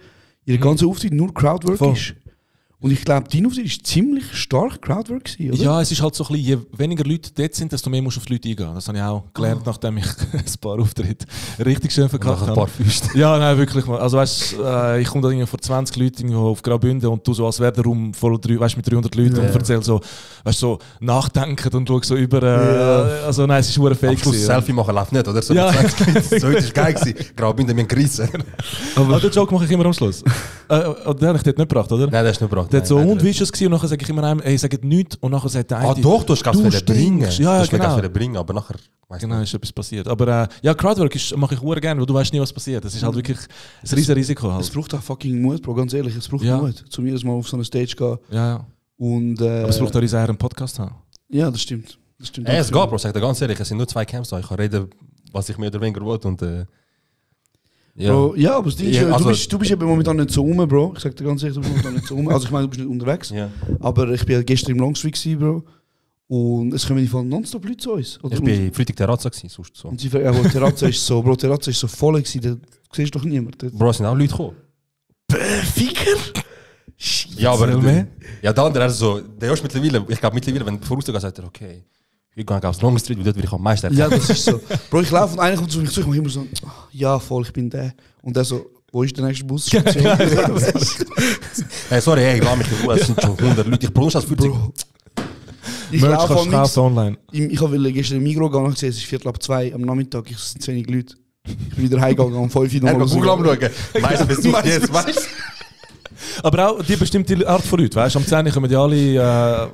A: Auftritt nur Crowdwork ist. Und ich glaube, dein Auftritt war ziemlich stark Crowdwork gewesen, oder?
B: Ja, es ist halt so ein bisschen, je weniger Leute dort sind, desto mehr musst du auf die Leute eingehen. Das habe ich auch gelernt, nachdem ich ein paar Auftritte richtig schön verkackt habe.
C: Ein paar Füße.
B: Ja, nein, wirklich mal. Also weißt, ich komme da vor 20 Leuten auf Graubünden und du so, als wäre der Raum voll mit 300 Leuten und erzähl so, weißt, so nachdenken und schau so über. Also nein, es ist nur fake.
C: Am Schluss Selfie machen läuft nicht, oder? So
B: ja.
C: 20 Leute. So heute war geil gewesen. Graubünden mit Gerissen.
B: Aber den Joke mache ich immer am Schluss. Den habe ich dort nicht gebracht, oder?
C: Nein, der ist nicht gebracht.
B: Der hat so, und wie ist das gewesen? Und nachher sage ich immer einem, ey, sag nichts. Und nachher sagt der eine,
C: doch, du hast es bringen.
B: Ja,
C: du hast
B: genau.
C: bringen, aber nachher...
B: Genau, ist etwas passiert. Aber ja, Crowdwork mache ich sehr gerne, weil du weißt nie, was passiert. Das ist halt wirklich ein riesen Risiko. Halt.
A: Es braucht auch fucking Mut, Bro, ganz ehrlich. Es braucht Mut, um jedes Mal auf so eine Stage zu gehen.
B: Ja.
A: Und,
B: aber es braucht auch einen Podcast haben.
A: Ja, das stimmt.
C: Es geht, Bro, sag dir ganz ehrlich, es sind nur 2 Camps da. Ich kann reden, was ich mehr oder weniger will. Und,
A: ja. Bro, ja, aber das Ding ist, du bist eben momentan nicht so rum, Bro. Ich sag dir ganz ehrlich, du bist momentan nicht so rum. Also ich meine, du bist nicht unterwegs.
C: Ja.
A: Aber ich bin gestern im Longstreet gewesen, Bro. Und es kommen von nonstop Leute zu uns. Oder?
C: Ich bin Freitag Terrazza gewesen, sonst so.
A: Und sie fragen, ja, Terrazza ist so, Bro, Terrazza ist so voll gewesen, da siehst du doch niemand.
C: Bro, es sind auch Leute gekommen.
A: Ficker?
C: Ja, aber ja, der andere ist so, der ist mittlerweile, ich glaube mittlerweile, wenn du vorausgehst, sagt er, okay, ich gehe aufs Long Street, weil dort will ich am meisten.
A: Ja, das ist so. Bro, ich laufe und einer kommt zu mir zu, ich mache immer so, ja voll, ich bin der. Und der so, wo ist der nächste Bus?
C: Hey, sorry, hey, lass mich in Ruhe, es sind schon 100 Leute, ich brauche das für dich.
A: Ich laufe
B: online.
A: Ich habe gestern im Migros gegangen, gesehen, es ist 1:45 am Nachmittag, es sind zu wenig Leute. Ich bin wieder heimgegangen, um 5 Uhr nochmal
C: Google anschauen. Meistens besucht jetzt, weißt du?
B: Aber auch die bestimmte Art von Leuten, weißt du? Am 10 kommen ja alle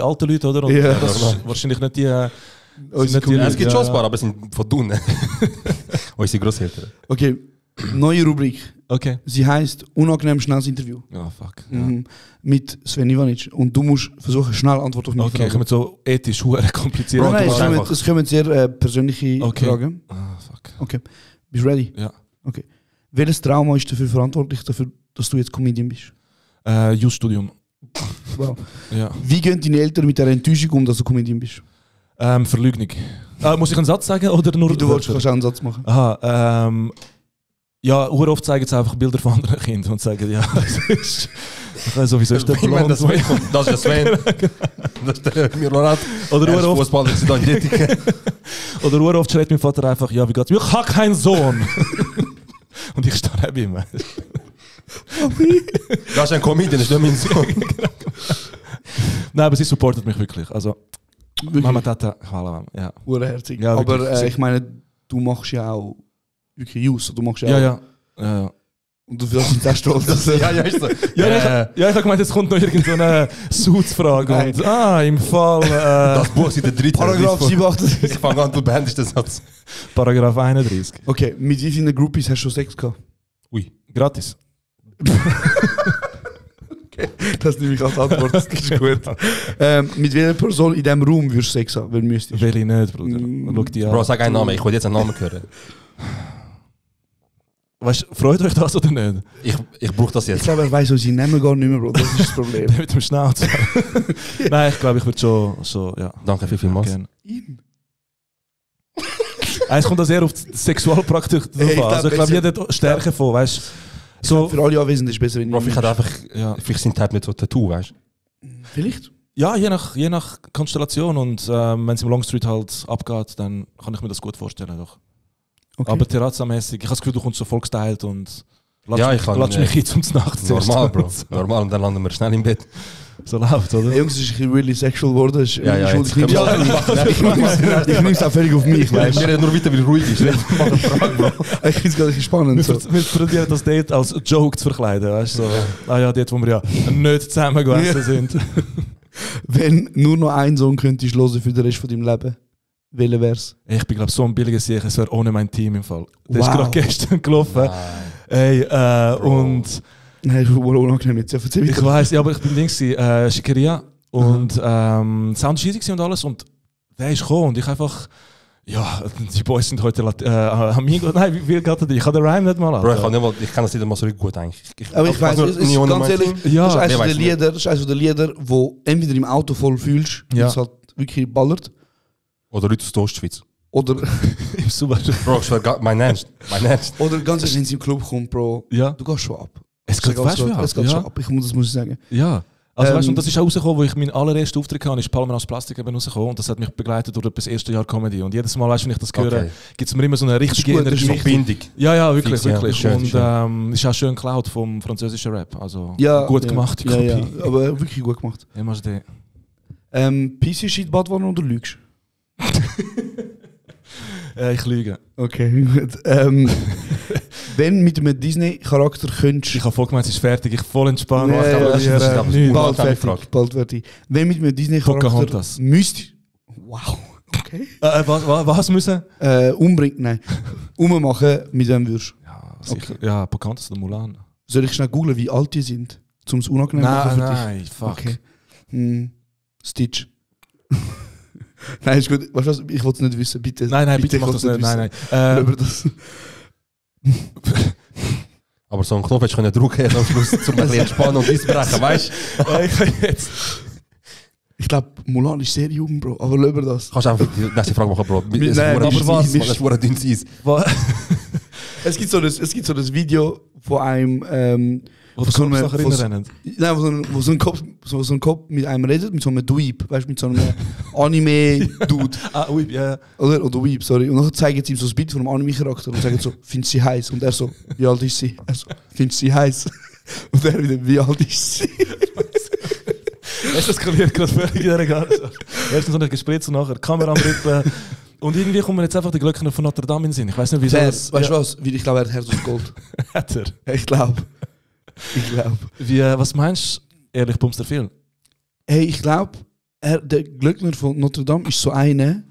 B: alten Leute, oder? Und das ist wahrscheinlich nicht die...
C: Es gibt schon ein paar, aber es sind von Dunnen. Unsere Grosseltern.
A: Okay, neue Rubrik.
B: Okay.
A: Sie heisst «Unangenehm schnelles Interview».
B: Oh, fuck.
A: Mit Sven Ivanic. Und du musst versuchen, schnell Antwort auf meine Frage.
B: Okay, kommen so ethisch kompliziert.
A: Nein, es kommen sehr persönliche Fragen.
B: Ah, fuck.
A: Okay. Bist du ready?
B: Ja.
A: Okay. Welches Trauma ist dafür verantwortlich, dass du jetzt Comedian bist?
B: Just-Studium.
A: Wow.
B: Ja.
A: Wie gehen deine Eltern mit der Enttäuschung um, dass du Comedian bist?
B: Verleugnung. Muss ich einen Satz sagen oder nur...
A: Wie du willst, kannst du auch einen Satz machen.
B: Aha, ja, oft zeigen sie einfach Bilder von anderen Kindern und sagen, ja, das ist... Sowieso ist der Plan.
C: Das ist der Sven. Das ist der Mirorat.
B: Oder
C: Fußballer ist da in
B: Oder oft schreit mein Vater einfach, ja, wie geht's mir? Ich habe keinen Sohn. Und ich stehe bei ihm.
C: Das ist ein Comedian, das ist nicht mein Sohn.
B: Nein, aber sie supportet mich wirklich. Also,
A: wirklich?
B: Mama, Tata, hallo, ja.
A: Urherzig.
B: Ja,
A: aber ich meine, du machst ja auch wirklich Use. Du machst ja auch...
B: Ja.
A: Und du wirst nicht sehr stolz.
C: Ja, ist so.
B: Ich habe gemeint, jetzt kommt noch irgendeine Suits-Frage. Und, im Fall...
C: das Buch ist in der 3.
A: Paragraph 87.
C: Ich fange an, du beendest den Satz.
B: Paragraph 31.
A: Okay, mit wie vielen Groupies hast du Sex gehabt?
B: Ui, gratis.
A: Okay, das nehme ich als Antwort, das ist gut. Mit welcher Person in diesem Raum würdest du Sex haben, wenn du müsstest?
B: Will ich nicht, Bruder. Schau die an.
C: Bro, sag einen Namen, ich will jetzt einen Namen hören.
B: Weißt du, freut euch das oder nicht?
C: Ich brauche das jetzt.
A: Ich glaube, er weiss unsere Namen gar nicht mehr, Bro. Das ist das Problem.
B: Der mit dem Schnauz. Nein, ich glaube, ich würde schon ja.
C: Danke vielmals.
A: Ihm?
B: Es kommt auch sehr auf die Sexualpraktik drauf an. Also ich glaube, jeder hat Stärke von, weißt du. So,
A: für alle Anwesenden ist es besser, wenn
C: Bro, vielleicht einfach, vielleicht sind halt nicht so Tattoo, weißt du?
A: Vielleicht?
B: ja, je nach Konstellation und wenn es im Longstreet halt abgeht, dann kann ich mir das gut vorstellen. Doch.
A: Okay.
B: Aber Terrazza-mäßig, ich habe das Gefühl, du kommst so voll gestylt und
C: latsch
B: mich hin zum Nacht.
C: Normal, Bro. Normal, und dann landen wir schnell im Bett.
B: So läuft, oder?
A: Hey, Jungs, es ist really sexual geworden. Ich nehme es auch völlig auf mich.
C: Wir reden nur weiter, weil ruhig ist.
A: Ich finde es gerade spannend.
B: Wir probieren das Date als Joke zu verkleiden. Weißt du? So. Ah ja, dort, wo wir ja nicht zusammen gewesen sind.
A: Wenn nur noch ein Song könntest du hören für den Rest von deinem Leben, welcher wär's?
B: Ich bin, glaube so ein billiger Sieg, es wäre ohne mein Team im Fall. Der ist
A: Wow.
B: gerade gestern gelaufen. Ey, und...
A: Nein, das ist unangenehm jetzt. Erzähl
B: Ich
A: weiter.
B: weiss, ja, aber ich bin Schickeria und Sound ist easy und alles und der ist gekommen und ich einfach, ja, die Boys sind heute Amigo, nein, wie geht das? Ich habe den Rhyme nicht mal an.
C: Bro, ich kann das nicht mal so gut eigentlich.
A: Aber ich weiß, es ist ganz ehrlich,
B: Ja,
A: das ist eines
C: ich
A: der
C: weiss
A: Lieder, das ist eines der Lieder, wo entweder im Auto voll fühlst, weil
B: Ja.
A: es halt wirklich ballert,
C: Oder Leute aus der Ostschweiz.
A: oder,
B: Im Super.
C: Bro, ich schwör, mein Ernst.
A: oder ganz ehrlich, wenn es im Club kommt, Bro,
B: Ja.
A: du gehst schon ab.
B: Es geht fast wie
A: Es geht schon ab, das muss ich sagen.
B: Ja. Also weißt du, und das
A: Ähm,
B: ist auch rausgekommen, wo ich meinen allerersten Auftritt hatte, ist Palmen aus Plastik eben rausgekommen und das hat mich begleitet durch das erste Jahr Comedy. Und jedes Mal, weißt du, wenn ich das höre,
C: Okay.
B: gibt es mir immer so eine richtige
A: gut, das ist
B: Energie.
C: Verbindung.
B: Ja, wirklich,
C: Fix, ja.
B: wirklich.
C: Schön,
B: und
C: schön.
B: ist auch schön geklaut vom französischen Rap. Also
A: Ja,
B: gut
A: ja,
B: gemacht, die
A: ja, ja,
B: Kopie.
A: aber wirklich gut gemacht.
B: Ja, machst du
A: PC-Sheet Badwanne oder lügst?
B: ich lüge.
A: Okay, gut. Wenn mit einem Disney-Charakter könntest...
B: Ich habe voll gemeint, es ist fertig, ich voll entspannt.
A: Nee,
C: aber das ist- das ist aber
B: nichts.
C: Bald
A: Bald fertig,
C: Frage.
A: bald fertig. Wenn mit einem Disney-Charakter
B: Pocahontas.
A: müsst... Wow, okay.
B: Was müssen?
A: Umbringen, nein. Ummachen, mit wem würdest du?
B: Ja, sicher. Ja, Pocahontas oder Mulan.
A: Soll ich schnell googlen, wie alt die sind? Um es unangenehm zu machen für dich?
B: Nein, fuck.
A: Okay. Stitch. Nein, ist gut. Weißt du was? Ich wollte es nicht wissen. Bitte.
B: Nein, bitte
A: ich
B: mach
A: will's
B: das nicht. Nein,
A: wissen.
B: nein.
A: Über das.
C: Aber so einen Knopf hättest du können drücken am Schluss, um ein bisschen entspannen und ausbrechen, weißt du?
B: Ich kann jetzt.
A: Ich glaube, Mulan ist sehr jung, Bro. Aber über das.
C: Kannst du einfach die nächste Frage machen, Bro.
A: Nein,
C: aber
A: aber
C: was?
A: was?
C: Das ist ein dünnes Eis.
A: Es gibt so das Video von einem...
B: Wo du
A: so einem-
B: Kopfsachen
A: von-
B: rennen.
A: Nein, wo so ein Kopf mit einem redet, mit so einem Dweeb, weißt du, mit so einem Anime-Dude.
B: Ui, ja.
A: Oder Weeb, sorry. Und dann zeigen sie ihm so das Bild von einem Anime-Charakter und sagen so, findest du sie heiß? Und er so, wie alt ist sie? Er so, findest du sie heiß? Und er wieder, wie alt ist sie?
B: Es eskaliert gerade völlig in dieser Ganze. Erstens so ein Gespräch und nachher Kamera am Rippen. Und irgendwie kommen jetzt einfach die Glöckner von Notre Dame in den Sinn. Ich weiß nicht, wieso.
A: Weißt du was? Weil ich glaube, er hat Herz aus Gold.
B: Hat er.
A: Ich glaube.
B: Was meinst du, ehrlich, pumpst du viel?
A: Hey, ich glaube, der Glöckner von Notre Dame ist so einer,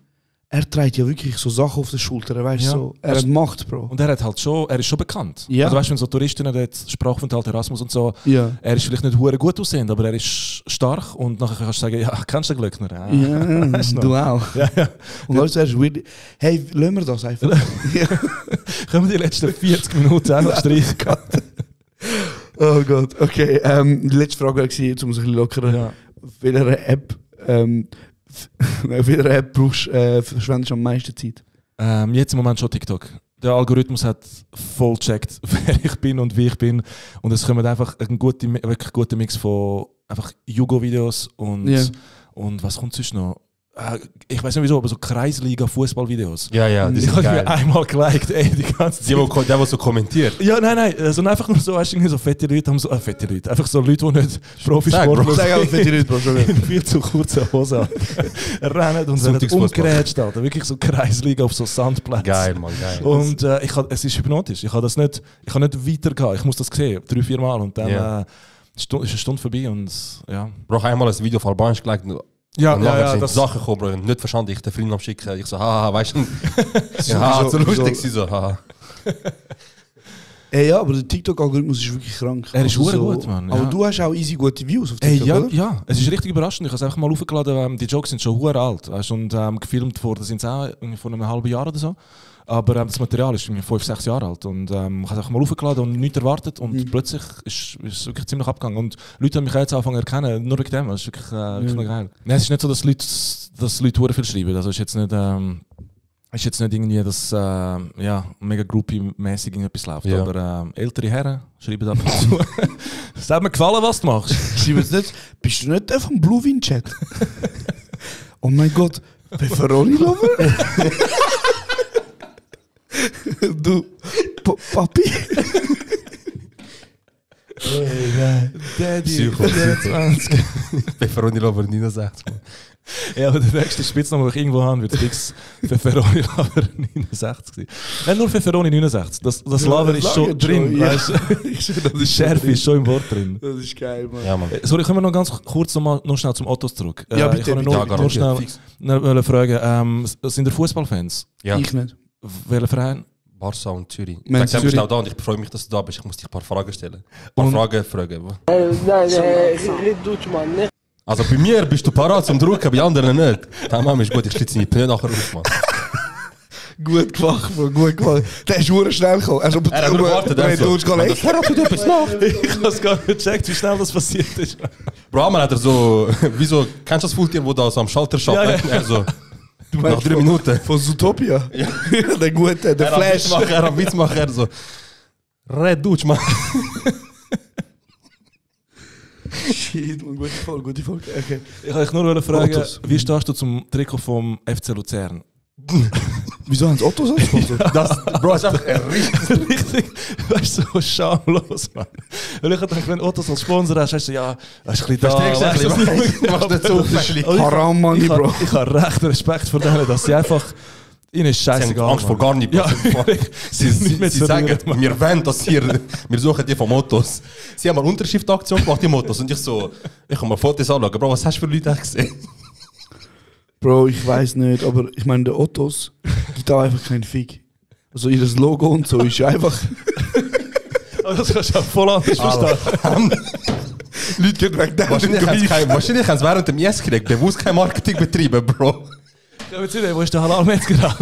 A: er trägt ja wirklich so Sachen auf den Schultern, weißt du,
B: Ja.
A: so. Er hat Macht, Bro.
B: Und er ist schon bekannt.
A: Ja.
B: Also weißt du, wenn so Touristinnen dort Sprachaufenthalt Erasmus und so,
A: Ja.
B: er ist vielleicht nicht hure gut aussehend, aber er ist stark und nachher kannst du sagen, ja, kennst du den Glöckner? Ah.
A: Ja,
B: Weißt du
A: du
B: noch?
A: auch.
B: Ja, ja.
A: Und Leute sagen, weird. Hey, lassen wir das einfach. Ja.
B: Können wir die letzten 40 Minuten einfach streichen?
A: Oh Gott, okay. Die letzte Frage war, um es ein bisschen lockerer.
B: Ja.
A: Auf welcher App, auf welcher App verschwendest du am meisten Zeit?
B: Jetzt im Moment schon TikTok. Der Algorithmus hat voll gecheckt, wer ich bin und wie ich bin. Und es kommt einfach ein wirklich guter Mix von einfach Jugo-Videos und,
A: Ja.
B: und was kommt sonst noch? Ich weiß nicht wieso, aber so Kreisliga-Fußball-Videos.
C: Ja, das
B: Ich
C: ist
B: habe mir
C: geil.
B: einmal geliked, ey, die ganze Zeit.
C: Der so kommentiert.
B: Ja, nein, sondern einfach nur so, weißt du, irgendwie so fette Leute haben so, fette Leute, einfach so Leute, die nicht Profisportler
A: Sag auch für die Leute, Bro, schon wieder.
B: in viel zu kurzen Hosen rennen und werden
C: Sonntagsfußball.
B: umgerätscht, Alter. Wirklich so Kreisliga auf so Sandplätzen.
C: Geil, Mann, geil.
B: Und es ist hypnotisch. Ich kann nicht weitergehen. Ich muss das sehen, 3-4 Mal und dann
C: Ja.
B: ist eine Stunde vorbei und ja.
C: Bro, ich habe einmal ein Video auf Albanisch gelegt.
B: Ja,
C: und nachher sind
B: das
C: Sachen gekommen, Bro. Nicht verstanden, ich den Film am Schicken. Ich so, haha, weißt du?
A: Ja,
C: Ja, so
A: so-
C: lustig,
A: so-
C: sie so, haha.
A: Ja, aber der TikTok-Algorithmus ist wirklich krank.
B: Er ist
A: Also
B: verdammt gut, Mann,
A: Aber
B: ja.
A: du hast auch easy gute Views auf
B: Ey,
A: TikTok, oder?
B: ja, es ist richtig überraschend. Ich habe es einfach mal aufgeladen. Die Jokes sind schon hure alt. Weißt, und gefilmt worden sind sie auch irgendwie vor einem halben Jahr oder so. Aber das Material ist irgendwie 5-6 Jahre alt. Und ich habe es einfach mal aufgeladen und nichts erwartet. Und plötzlich ist es wirklich ziemlich abgegangen. Und Leute haben mich jetzt angefangen zu erkennen, nur wegen dem. Das ist wirklich noch geil. Nein, es ist nicht so, dass Leute hure viel schreiben. Also ist jetzt nicht... ist jetzt nicht irgendwie, dass mega groupie-mäßig irgendetwas läuft, aber ältere Herren schreiben ab und zu. Es hat mir gefallen, was du machst.
A: Schreib jetzt nicht, bist du nicht der vom Blue Win Chat? Oh mein Gott, Pepperoni Lover? Du, Papi?
B: Daddy, 24.
C: Pepperoni Lover 69.
B: Ja, aber der nächste Spitzname, den ich irgendwo habe, wird fix Pepperoni Lover 69 sein. Nicht nur Pepperoni 69, das Lover ist schon drin.
A: Ja.
B: Weißt, die Schärfe ist schon im Wort drin.
A: Das ist geil, Mann.
C: Ja, Mann.
B: Sorry, kommen wir noch ganz kurz noch schnell zum Ottos zurück.
A: Ja, bitte,
B: ich kann nur schnell fragen, sind ihr Fußballfans?
C: Ja.
A: Ich nicht.
B: Welcher Verein?
C: Barca und Zürich.
A: Man,
C: Ich
A: Zürich.
C: bin auch da und ich freue mich, dass du da bist. Ich muss dich ein paar Fragen stellen. Ein paar Fragen.
G: Nein, red Deutsch, Mann. Nicht.
C: Also bei mir bist du parat zum Drucken, bei anderen nicht. Tamam ist gut, ich schlitze deine Pneu nachher auf, Mann.
A: Gut gemacht, Bro, gut gemacht. Der ist verdammt schnell gekommen. Er hat
C: nur gewartet,
A: du hast gar nicht.
C: Er hat etwas gemacht.
B: Ich habe es gar nicht gecheckt, wie schnell das passiert ist.
C: Bro, einmal hat er so, wieso, kennst du das Faultier, wo da so am Schalter schaut?
B: Ja.
C: Er so,
A: Du
C: nach 3 Minuten.
A: Von Zootopia? Ja. Der Gute, der Flash.
C: Er hat Witz machen, er so, red Deutsch, Mann.
A: Shit, man, gute Folge. Okay.
B: Ich wollte euch nur fragen,
A: Ottos.
B: wie stehst du zum Trikot vom FC Luzern?
A: Wieso haben sie Ottos als Sponsor?
C: Bro, ist einfach
B: Richtig, weißt du, so schamlos, Mann. Weil ich dachte, wenn Ottos als Sponsor hast, hast du ja, hast du ein bisschen
C: Verstehst du
B: weißt
C: ein
B: du,
C: bisschen? Du machst nicht so viel.
A: Haram, Money, Bro.
B: Ich habe recht Respekt vor denen, dass sie einfach, ihnen ist
C: Sie haben
B: scheißegal.
C: Angst vor gar nichts.
B: Ja,
C: Sie sagen, wir wollen, dass wir suchen die von Motos. Sie haben eine Unterschriftaktion gemacht, die Motos. Und ich so, ich kann mal Fotos anschauen. Bro, was hast du für Leute gesehen?
A: Bro, ich weiß nicht, aber ich meine, der Ottos gibt auch einfach keinen Fick. Also ihr Logo und so ist einfach...
B: Aber das kannst du auch voll anders verstehen.
A: Leute gehen weg da.
C: Wahrscheinlich haben sie während dem IS-Krieg bewusst kein Marketing betrieben, Bro.
B: Ja, jetzt wo ist der Halal-Metzger?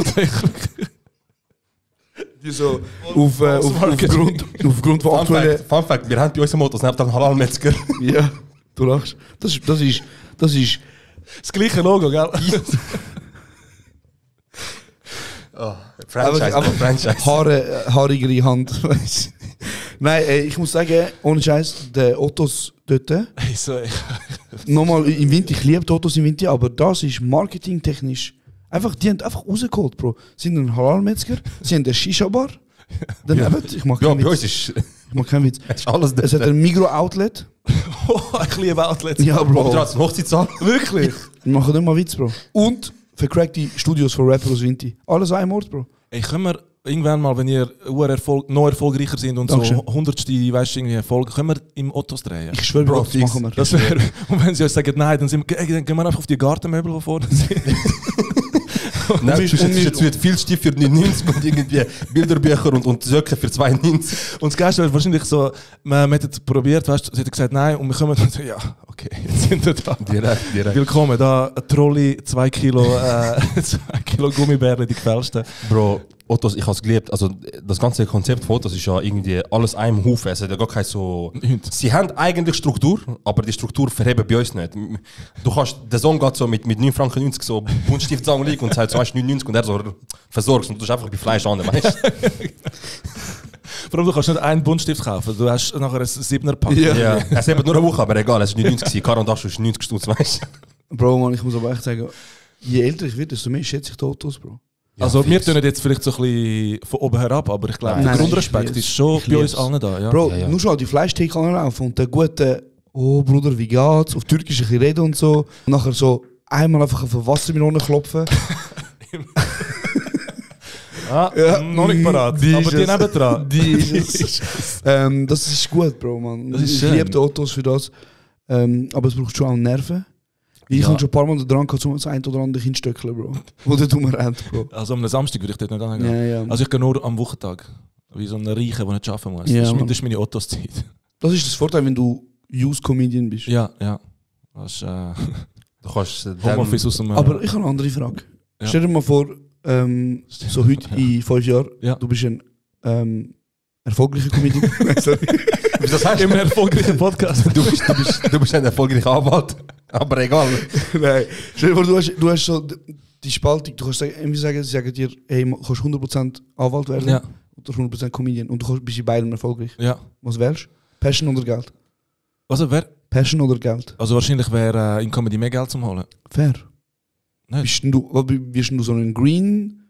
A: Die so aufgrund von aktuellen...
C: Fun Fact, wir haben bei unseren Motos neben dem Halal-Metzger.
A: Ja, du lachst. Das ist
B: das gleiche Logo, gell?
C: Franchise.
A: Haarigere Hand. Weiss. Nein, ich muss sagen, ohne Scheiß, der Ottos dort.
B: Hey, so,
A: Nochmal im Winter, ich liebe die Ottos im Winter, aber das ist marketingtechnisch. Die haben einfach rausgeholt, Bro. Sie sind ein Halal-Metzger, sie haben eine Shisha-Bar. Dann ich mag
C: Ja,
A: keinen
C: bei uns
A: Witz.
C: ist
A: Ich mag keinen Witz.
C: alles
A: Es hat ein Migro-Outlet.
B: ich liebe Outlets.
A: Ja,
C: Aber
A: Bro.
C: trotzdem Hochzeitssaal.
B: Wirklich?
A: Wir machen nicht mal Witz, Bro. Und vercrackte Studios von Rapper aus Winter. Alles an einem Ort, Bro.
B: Ey, können wir irgendwann mal, wenn ihr noch erfolgreicher sind und
A: Dankeschön.
B: so 100. weißt du, irgendwie Erfolg, können wir im Ottos drehen?
A: Ich schwöre, Bro, das machen wir.
B: Das wär, und wenn sie euch sagen, nein, dann, dann gehen wir einfach auf die Gartenmöbel, die vorne sind.
C: Nein, es wird viel Stift für 99 und irgendwie Bilderbücher und Söcke für 92.
B: Und das Geilste ist wahrscheinlich so, man hat es probiert, weißt du, sie hat gesagt nein und wir kommen und so, ja, okay, jetzt sind wir da.
C: Direkt.
B: Willkommen, da ein Trolley, 2 Kilo, 2 Kilo Gummibärle, die gefälschten.
C: Bro, Ottos, ich habe es geliebt. Also, das ganze Konzept von Ottos ist ja irgendwie alles einem Haufen. Es hat ja gar kein so... Sie haben eigentlich Struktur, aber die Struktur verheben bei uns nicht. Du kannst, der Sohn geht so mit 9,90 Franken so Buntstift liegen und sagt so, weißt du, 9,90 und er so versorgst und du tust einfach bei Fleisch an, weißt du?
B: Vor allem, du kannst nicht einen Buntstift kaufen, du hast nachher ein 7er-Pack.
C: Ja. Es hat nur eine Woche, aber egal, es ist 90 gewesen. Karandasch ist 90 Stutz, weißt du?
A: Bro, man, ich muss aber echt sagen, je älter ich werde, desto mehr schätze ich die Ottos, Bro.
B: Also wir tun jetzt vielleicht so ein bisschen von oben herab, aber ich glaube, der Grundrespekt ist schon bei uns allen da. Ja.
A: Bro, nur schon die Fleischtheke anlaufen und der gute, oh Bruder, wie geht's? Auf Türkisch ein bisschen reden und so. Und nachher so einmal einfach auf eine Wassermelone klopfen.
B: Noch nicht parat, aber die nebendran.
A: Die ist es. Das ist gut, Bro, man.
B: Das ist
A: ich
B: schön.
A: liebe die Ottos für das. Aber es braucht schon auch Nerven. Ich habe schon ein paar Mal dran gehabt, um das ein oder andere Kind stöckeln, Bro. Wo der dumme rennt, Bro.
B: Also am Samstag würde ich dort nicht angehen.
A: Ja.
B: Also ich gehe nur am Wochentag. Wie so ein Reicher, der nicht arbeiten muss.
A: Ja,
B: das
A: Mann.
B: ist meine Ottos-Zeit.
A: Das ist das Vorteil, wenn du Youth-Comedian bist.
B: Ja. Das ist
C: Du kannst
B: Homeoffice aus dem...
A: Aber ich habe eine andere Frage.
B: Ja.
A: Stell dir mal vor, so heute in 5 Jahren,
B: Ja.
A: du bist ein erfolgreicher Comedian. Sorry.
C: Wieso sagst
B: Im erfolgreichen Podcast.
C: du bist ein erfolgreicher Anwalt. Aber egal.
A: Nein. Stell dir vor, du hast so die Spaltung, du kannst irgendwie sagen, sie sagen dir, hey, du kannst 100% Anwalt werden
B: Ja.
A: oder 100% Comedian und du bist in beidem erfolgreich.
B: Ja.
A: Was wählst du? Passion oder Geld?
B: Also,
A: Passion oder Geld?
B: also wahrscheinlich wäre in Comedy mehr Geld zum Holen.
A: Fair.
B: Nicht.
A: Bist du so ein Green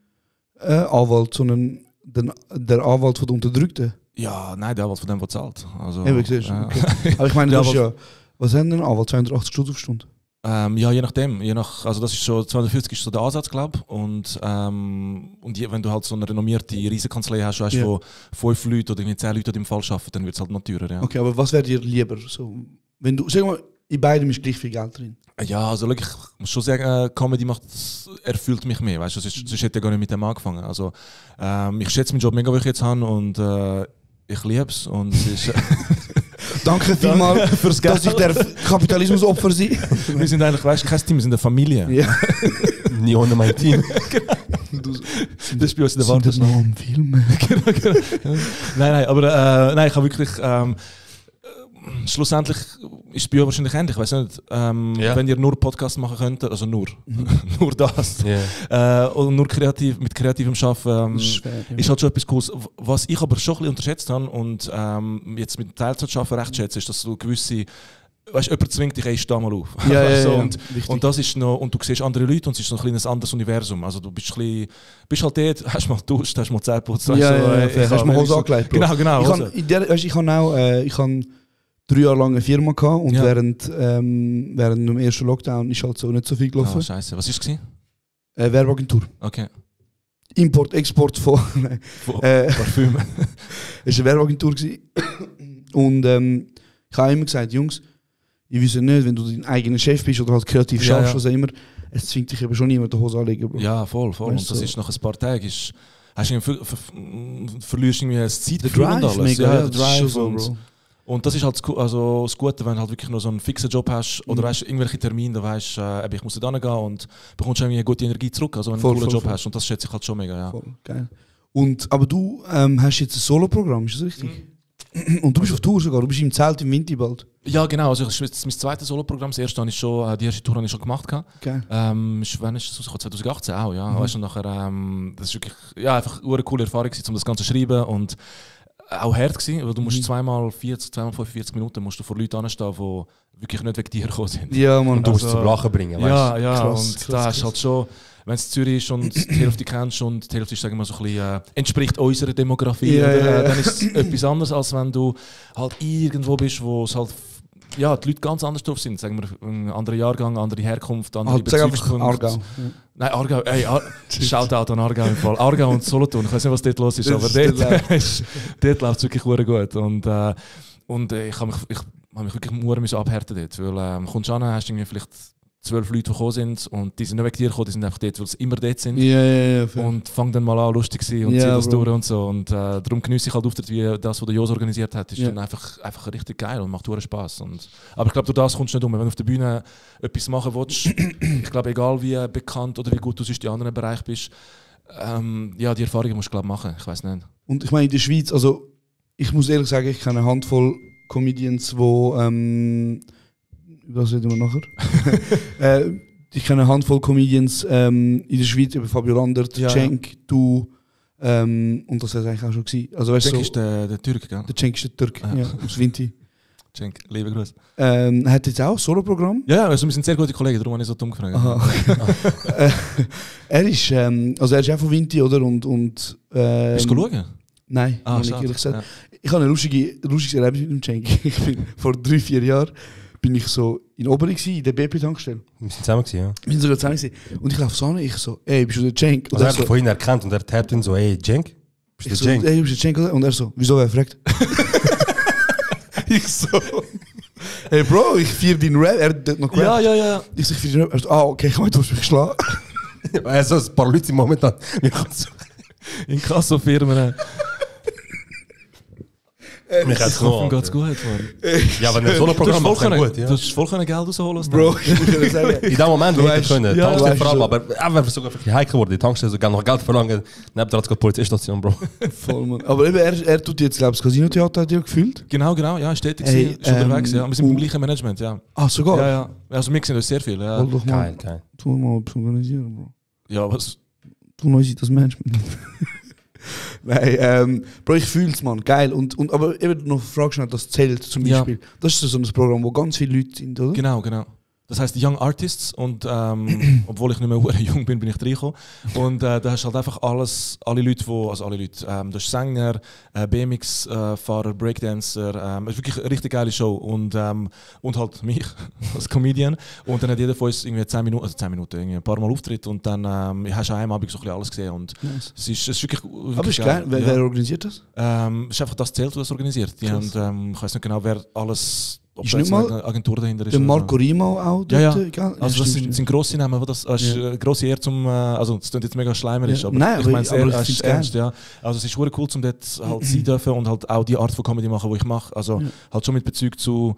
A: Anwalt, sondern der Anwalt von den Unterdrückten?
B: Ja, nein, der Anwalt von dem, der zahlt. Also,
A: Eben, siehst du.
B: ja.
A: Okay. Aber ich meine,
B: Der
A: das ist ja, was haben denn Anwalt? 280 Stunden auf Stunde?
B: Ja, je nachdem. Also das ist schon 250 ist so der Ansatz, glaube ich. Und wenn du halt so eine renommierte Riesenkanzlei hast, weißt, wo 5 Leute oder irgendwie 10 Leute in dem Fall arbeiten, dann wird es halt noch teurer. Ja.
A: Okay, aber was wäre dir lieber? So, wenn du, sag mal, in beidem ist gleich viel Geld drin.
B: Ja, also ich muss schon sagen, Comedy erfüllt mich mehr. Weißt du, sonst hätte ich gar nicht mit dem angefangen. Also, ich schätze meinen Job mega, den ich jetzt habe und ich liebe es. Und es ist,
A: Danke vielmals,
B: fürs Geld.
A: dass ich der Kapitalismusopfer bin.
B: Wir sind eigentlich, weißt du, kein Team, wir sind eine Familie.
A: Ja.
C: Nie ohne mein Team.
B: Das ist bei uns in der Warte.
A: noch am Film.
B: Genau. Nein, aber nein, ich habe wirklich. Schlussendlich ist es bei euch wahrscheinlich ähnlich. Ich weiß nicht, wenn ihr nur Podcasts machen könntet, also nur das, und nur mit kreativem Arbeiten, ist halt schon etwas Cooles. Was ich aber schon ein bisschen unterschätzt habe und jetzt mit Teilzeitarbeiten recht schätze, ist, dass du gewisse. Weißt du, jemand zwingt dich, steh mal auf. Und das ist noch, und du siehst andere Leute und es ist noch ein kleines anderes Universum. Also du bist halt dort, hast mal geduscht, hast mal Zähne geputzt.
A: Hast mal Hose angelegt.
B: Genau.
A: Ich habe 3 Jahre lang eine Firma gehabt und während dem ersten Lockdown ist halt so nicht so viel gelaufen.
B: Oh, Scheiße. Was war es?
A: Werbeagentur.
B: Okay.
A: Import, Export von
B: Parfüm.
A: Es war eine Werbeagentur. Und ich habe immer gesagt, Jungs, ich weiß nicht, wenn du dein eigener Chef bist oder halt kreativ schaffst, was auch immer, es zwingt dich eben schon niemand die Hose anlegen, Bro.
B: Ja, voll.
A: Weißt
B: und das ist nach ein paar Tagen, verlierst du irgendwie das Zeitgefühl und alles.
A: Mega,
B: der Drive
A: so, Bro.
B: Und das ist halt das Gute, wenn du halt wirklich nur so einen fixen Job hast oder weißt, irgendwelche Termine, da weißt ich muss da hingehen und bekommst irgendwie eine gute Energie zurück, also wenn du einen coolen Job hast. Und das schätze ich halt schon mega, ja.
A: Voll, geil. Aber du hast jetzt ein Solo-Programm, ist das richtig? Und du bist auf Tour sogar, du bist im Zelt im Winter bald.
B: Ja, genau. Also das ist jetzt mein zweites Solo-Programm. Das erste habe ich schon, die erste Tour habe ich schon gemacht.
A: Okay.
B: Wann ist das rausgekommen? 2018 auch, ja. Weißt du, nachher, das ist wirklich einfach eine coole Erfahrung gewesen, um das Ganze zu schreiben und auch hart gewesen, weil du musst zweimal 45 Minuten musst du vor Leuten anstehen, die wirklich nicht wegen dir gekommen sind.
A: Ja, man.
C: Und du musst zum Lachen bringen, weißt du?
B: Ja,
A: krass,
B: und da ist halt schon, wenn es Zürich ist und die Hälfte kennst und die Hälfte ist, sagen wir mal, so ein bisschen, entspricht unserer Demografie, dann ist es etwas anderes, als wenn du halt irgendwo bist, wo es halt die Leute ganz anders drauf sind. Sagen wir, ein anderer Jahrgang, andere Herkunft, andere
A: Bezugspunkte. Aargau.
B: Nein, Aargau, Shoutout an Aargau im Fall. Aargau und Solothurn, ich weiß nicht, was dort los ist, aber dort läuft es wirklich gut. Und ich habe mich wirklich nur abhärten dort, weil kommst du an, hast irgendwie vielleicht 12 Leute, die gekommen sind und die sind nicht wegen dir gekommen, die sind einfach dort, weil sie immer dort sind.
A: Ja,
B: und fang dann mal an, lustig zu sein und zieh das durch und so. Und darum genieße ich halt Auftritt, wie das, was der Jos organisiert hat, ist dann einfach richtig geil und macht Spaß. Aber ich glaube, durch das kommst du nicht um. Wenn du auf der Bühne etwas machen willst, ich glaube, egal wie bekannt oder wie gut du sonst in anderen Bereichen bist, die Erfahrungen musst du, glaube ich, machen. Ich weiß nicht.
A: Und ich meine, in der Schweiz, also ich muss ehrlich sagen, ich kenne eine Handvoll Comedians, die das reden wir nachher. Ich kenne eine Handvoll Comedians in der Schweiz, über Fabio Landert, Cenk, du und das war es eigentlich auch schon gewesen. Also, weißt,
B: Cenk ist der Türk, gell?
A: Der Cenk ist der Türk, aus Vinti.
B: Cenk, liebe Grüße.
A: Hat jetzt auch ein Solo-Programm?
B: Ja, also wir sind sehr gute Kollegen, darum habe ich so dumm gefragt.
A: Er ist auch von Vinti, oder?
B: Bist du schauen?
A: Nein, nicht ehrlich gesagt. Ich habe ein lustiges Erlebnis mit dem Cenk. Ich bin vor 3-4 Jahren bin ich so in Oberi in der BP-Tankstelle.
C: Wir sind zusammen gewesen, ja.
A: Wir sind sogar zusammen gewesen. Und ich laufe so an, ich so, ey, bist du der Cenk?
C: Und er hat vorhin erkannt und er tappt ihn so, ey, Cenk?
A: Bist du der Cenk? Ey, bist du der Cenk? Und er so, wieso, wer fragt? Ich so, hey Bro, ich feiere deinen Rap. Er hat noch gerappt.
B: Ja.
A: Ich so, ich feiere deinen Rap. Er so, okay, ich meine, du hast mich geschlagen.
C: Also ein paar Leute im Momentan.
B: In Kassofirmen.
C: Mir geht's noch.
B: Geht's gut, Mann.
C: Ja, wenn ein Solo-Programm macht, dann gut, ja.
B: Du hast voll Geld rausholen.
A: Bro, ich würde sagen,
C: in dem Moment hätte ich können.
A: Ja,
C: Tankstelle vor allem, aber wenn wir sogar wirklich heikel geworden, die Tankstelle sogar noch Geld verlangen, neben der Polizeistation, Bro.
A: Voll, Mann. Aber eben, er tut jetzt, glaube ich, das Casino-Theater, hat er gefühlt.
B: Genau, ja, ist tätig, ist unterwegs, ja. Wir sind im gleichen Management, ja.
A: Ah, sogar?
B: Ja. Also wir sehen uns sehr viel, ja.
A: Geil. Tu mal etwas organisieren, Bro.
B: Ja, was?
A: Du neu das Management. Nein, Bro, ich fühl's, man, geil. Aber eben noch fragst du, das zählt zum Beispiel. Ja. Das ist so ein Programm, wo ganz viele Leute sind, oder?
B: Genau. Das heisst Young Artists und obwohl ich nicht mehr jung bin ich reingekommen. Und da hast du halt einfach alle Leute, du hast Sänger, BMX-Fahrer, Breakdancer, es ist wirklich eine richtig geile Show und halt mich als Comedian. Und dann hat jeder von uns irgendwie 10 Minuten, irgendwie ein paar Mal Auftritt und dann hast du an einem Abend so ein bisschen alles gesehen. Und
A: nice.
B: es ist wirklich
A: aber ist geil. Wer organisiert das?
B: Es ist einfach das Zelt, das organisiert. Die haben, ich weiß nicht genau, wer alles... Ob
A: ist
B: da
A: nicht mal
B: eine Agentur dahinter ist.
A: Der Marco Rimo auch dort?
B: Ja. Also das sind grosse Namen, das ist grosse Ehre zum... Also das klingt jetzt mega schleimerisch, aber
A: nein,
B: ich meine es
A: ist
B: ernst. Ja. Also es ist wirklich cool, um dort halt sein dürfen und halt auch die Art von Comedy machen, die ich mache. Also halt schon mit Bezug zu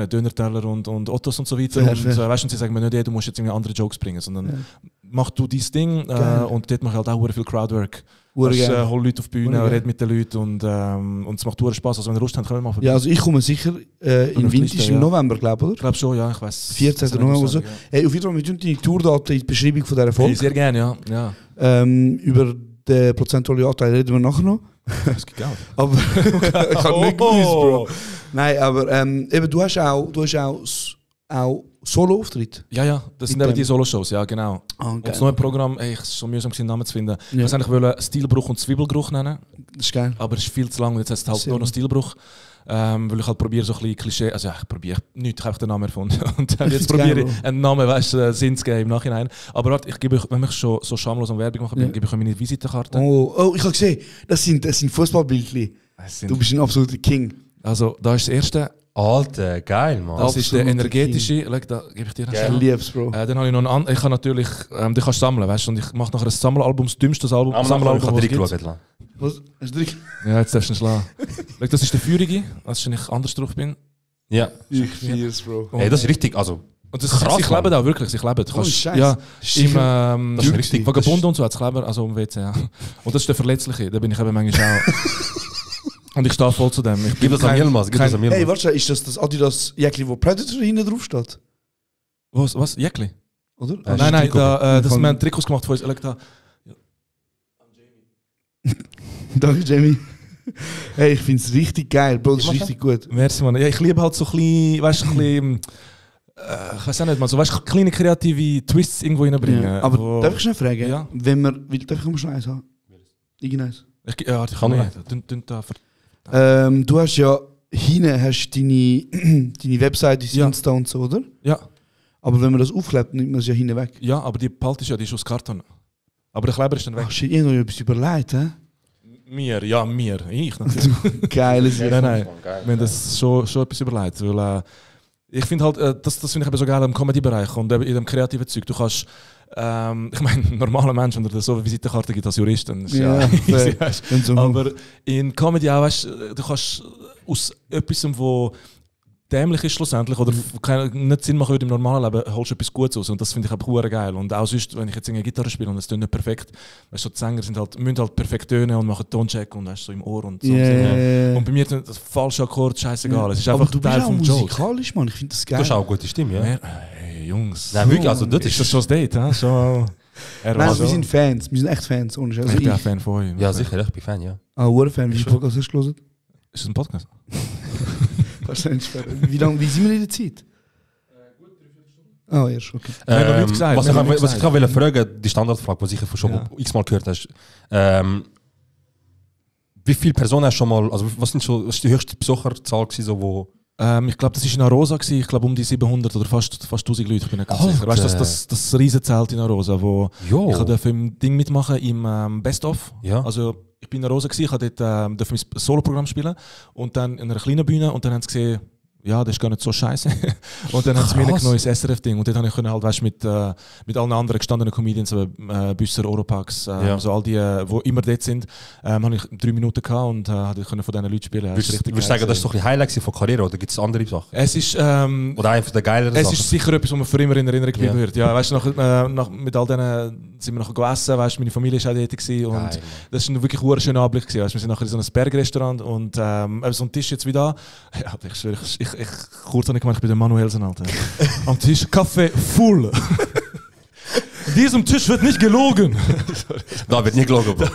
B: Dönerteller und Ottos und so weiter. Und weißt du, sie sagen mir nicht, du musst jetzt irgendwie andere Jokes bringen, sondern mach du dein Ding und dort mache ich halt auch viel Crowdwork. Hol Leute auf die Bühne, red mit den Leuten und es macht Spaß. Also wenn ihr Lust habt, können wir machen.
A: Ja, also ich komme sicher in Winter im November, glaube ich, oder?
B: Ich glaube schon, ja, ich weiß.
A: 14. November so. Hey, auf jeden Fall, wir tun die Tourdaten in die Beschreibung von dieser Folge.
B: Hey, sehr gerne, ja.
A: Über den prozentualen Anteil reden wir nachher noch.
B: Das geht auch.
A: Aber ich habe nicht gewusst, Bro. Nein, aber eben, du hast auch Solo-Auftritt?
B: Ja, das sind eben die Solo-Shows, ja, genau. Und das neue Programm, es ist schon mühsam, einen Namen zu finden. Ich wollte eigentlich Stilbruch und Zwiebelbruch nennen.
A: Das ist geil.
B: Aber es ist viel zu lang und jetzt heißt es halt nur noch Stilbruch. Weil ich halt probiere so ein bisschen Klischee, also ich probiere nichts, ich habe den Namen erfunden. Und jetzt probiere ich einen Namen, Sinn zu geben im Nachhinein. Aber warte, ich gebe euch, wenn ich schon so schamlos am Werbung mache, gebe ich euch meine Visitenkarte.
A: Oh, ich habe gesehen, das sind Fußballbildchen. Du bist ein absoluter King.
B: Also, da ist das erste.
C: Alter, geil, Mann.
B: Das ist der energetische. Schau, da gebe ich dir
A: einen Schau. Lieb's, Bro.
B: Dann habe ich noch einen anderen. Ich kann natürlich, du kannst sammeln, weißt du? Und ich mache nachher ein Sammelalbum, das dümmste Sammelalbum,
C: was es gibt.
A: Was? Hast du dich?
B: Ja, jetzt darfst du ihn schlagen. Schau, das ist der Feurige, als ich anders drauf bin.
C: Ja.
A: Ich fier's, Bro.
C: Hey, das ist richtig, also...
B: Und das krass, sie kleben da, wirklich, sie kleben.
A: Oh, Scheiße.
B: Ja,
C: das ist richtig.
B: Vagabunden und so hat es Kleber, also um WC, ja. Und das ist der Verletzliche, da bin ich eben manchmal auch... Und ich stehe voll zu dem.
C: Gib das an Yilmaz,
A: Hey, warte, ist das Adidas Jäckli, wo Predator hinten drauf steht?
B: Was? Jäckli?
A: Oder?
B: Nein, das haben wir Trikots gemacht von uns.
A: Danke, Jamie. Hey, ich finde es richtig geil, Bro, das ist richtig gut.
B: Merci, Mann. Ja, ich liebe halt so ein bisschen, weißt du, ich weiß auch nicht mal, so, weißt du, kleine kreative Twists irgendwo reinbringen.
A: Ja, aber darf ich schnell fragen?
B: Ja.
A: Darf ich mal schnell eins haben? Irgendeins?
B: Ich kann nicht.
A: Du hast ja hinten deine Webseite, Insta und so, oder?
B: Ja.
A: Aber wenn man das aufklebt, nimmt man es ja hinten weg.
B: Ja, aber die behaltest ja, die ist aus Karton. Aber der Kleber ist dann weg.
A: Ach shit, ich habe noch etwas überlegt, hä?
B: Mir. Ich natürlich.
A: Geil, ist
B: Nein. Wir haben das schon etwas überlegt. Weil, ich finde halt, das finde ich eben so geil im Comedy-Bereich und in dem kreativen Zeug. Du kannst, ich meine, ein normaler Mensch, wenn er so eine Visitenkarte gibt als Jurist, dann ist ja easy, weißt. Aber in Comedy auch, weißt, du kannst aus etwas, wo dämlich ist schlussendlich oder nicht Sinn machen würde im normalen Leben, holst du etwas Gutes aus und das finde ich auch geil. Und auch sonst, wenn ich jetzt eine Gitarre spiele und es tönt nicht perfekt, weißt du, die Sänger müssen halt perfekt tönen und machen Toncheck und weißt, so im Ohr und so. Und bei mir ist das falsche Akkord scheißegal. Es ist einfach Teil vom Joke.
A: Musikalisch, Mann, ich finde das geil.
C: Du hast auch eine gute Stimme, ja?
B: Hey, Jungs.
C: Nein, wirklich, also das
B: ist das schon das Date, ha? Schon...
A: Nein, wir sind Fans, wir sind echt Fans. Also
B: ich bin auch Fan von euch.
C: Ja, sicher, ich bin Fan, ja.
A: Fan, wie viel Podcast hast du gehört?
B: Ist das ein Podcast?
A: Wie sind wir in der Zeit?
B: Gut, 3 Stunden.
A: Oh, ja, schon okay.
C: Was ich gerade fragen, die Standardfrage, die du schon x-mal gehört hast. Wie viele Personen hast du schon mal, also was ist die höchste Besucherzahl gewesen, so, wo...
B: ich glaube, das war in Arosa, ich glaube um die 700 oder fast 1000 Leute, ich bin nicht ganz sicher. Weißt du, das Riesenzelt in Arosa, wo ich durfte im Ding mitmachen, im Best-of.
C: Ja.
B: Also ich bin in Arosa, ich durfte dort mein Solo-Programm spielen und dann in einer kleinen Bühne und dann haben sie gesehen, ja, das ist gar nicht so scheiße. Und dann haben sie mir ein neues SRF-Ding und dort konnte ich halt, weißt, mit allen anderen gestandenen Comedians, Büsser, Oropax, so all die, die immer dort sind, habe ich 3 Minuten gehabt und konnte von diesen Leuten spielen.
C: Würdest du sagen, das ist so ein bisschen Highlight von der Karriere oder gibt es andere Sachen?
B: Es ist,
C: oder einfach der geilere Sachen?
B: Es ist sicher etwas, was man für immer in Erinnerung bleiben wird. Ja, weißt du, mit all denen sind wir nachher gegessen, weißt, meine Familie war auch dort und das war wirklich ein schöner Anblick. Weißt, wir sind nachher in so einem Bergrestaurant und so ein Tisch jetzt wieder da. Ja, ich schwöre, kurz habe ich gemeint, ich bin der Manuelsen, Alter. Am Tisch Kaffee full. diesem Tisch wird nicht gelogen.
C: Da wird nicht gelogen, Bro.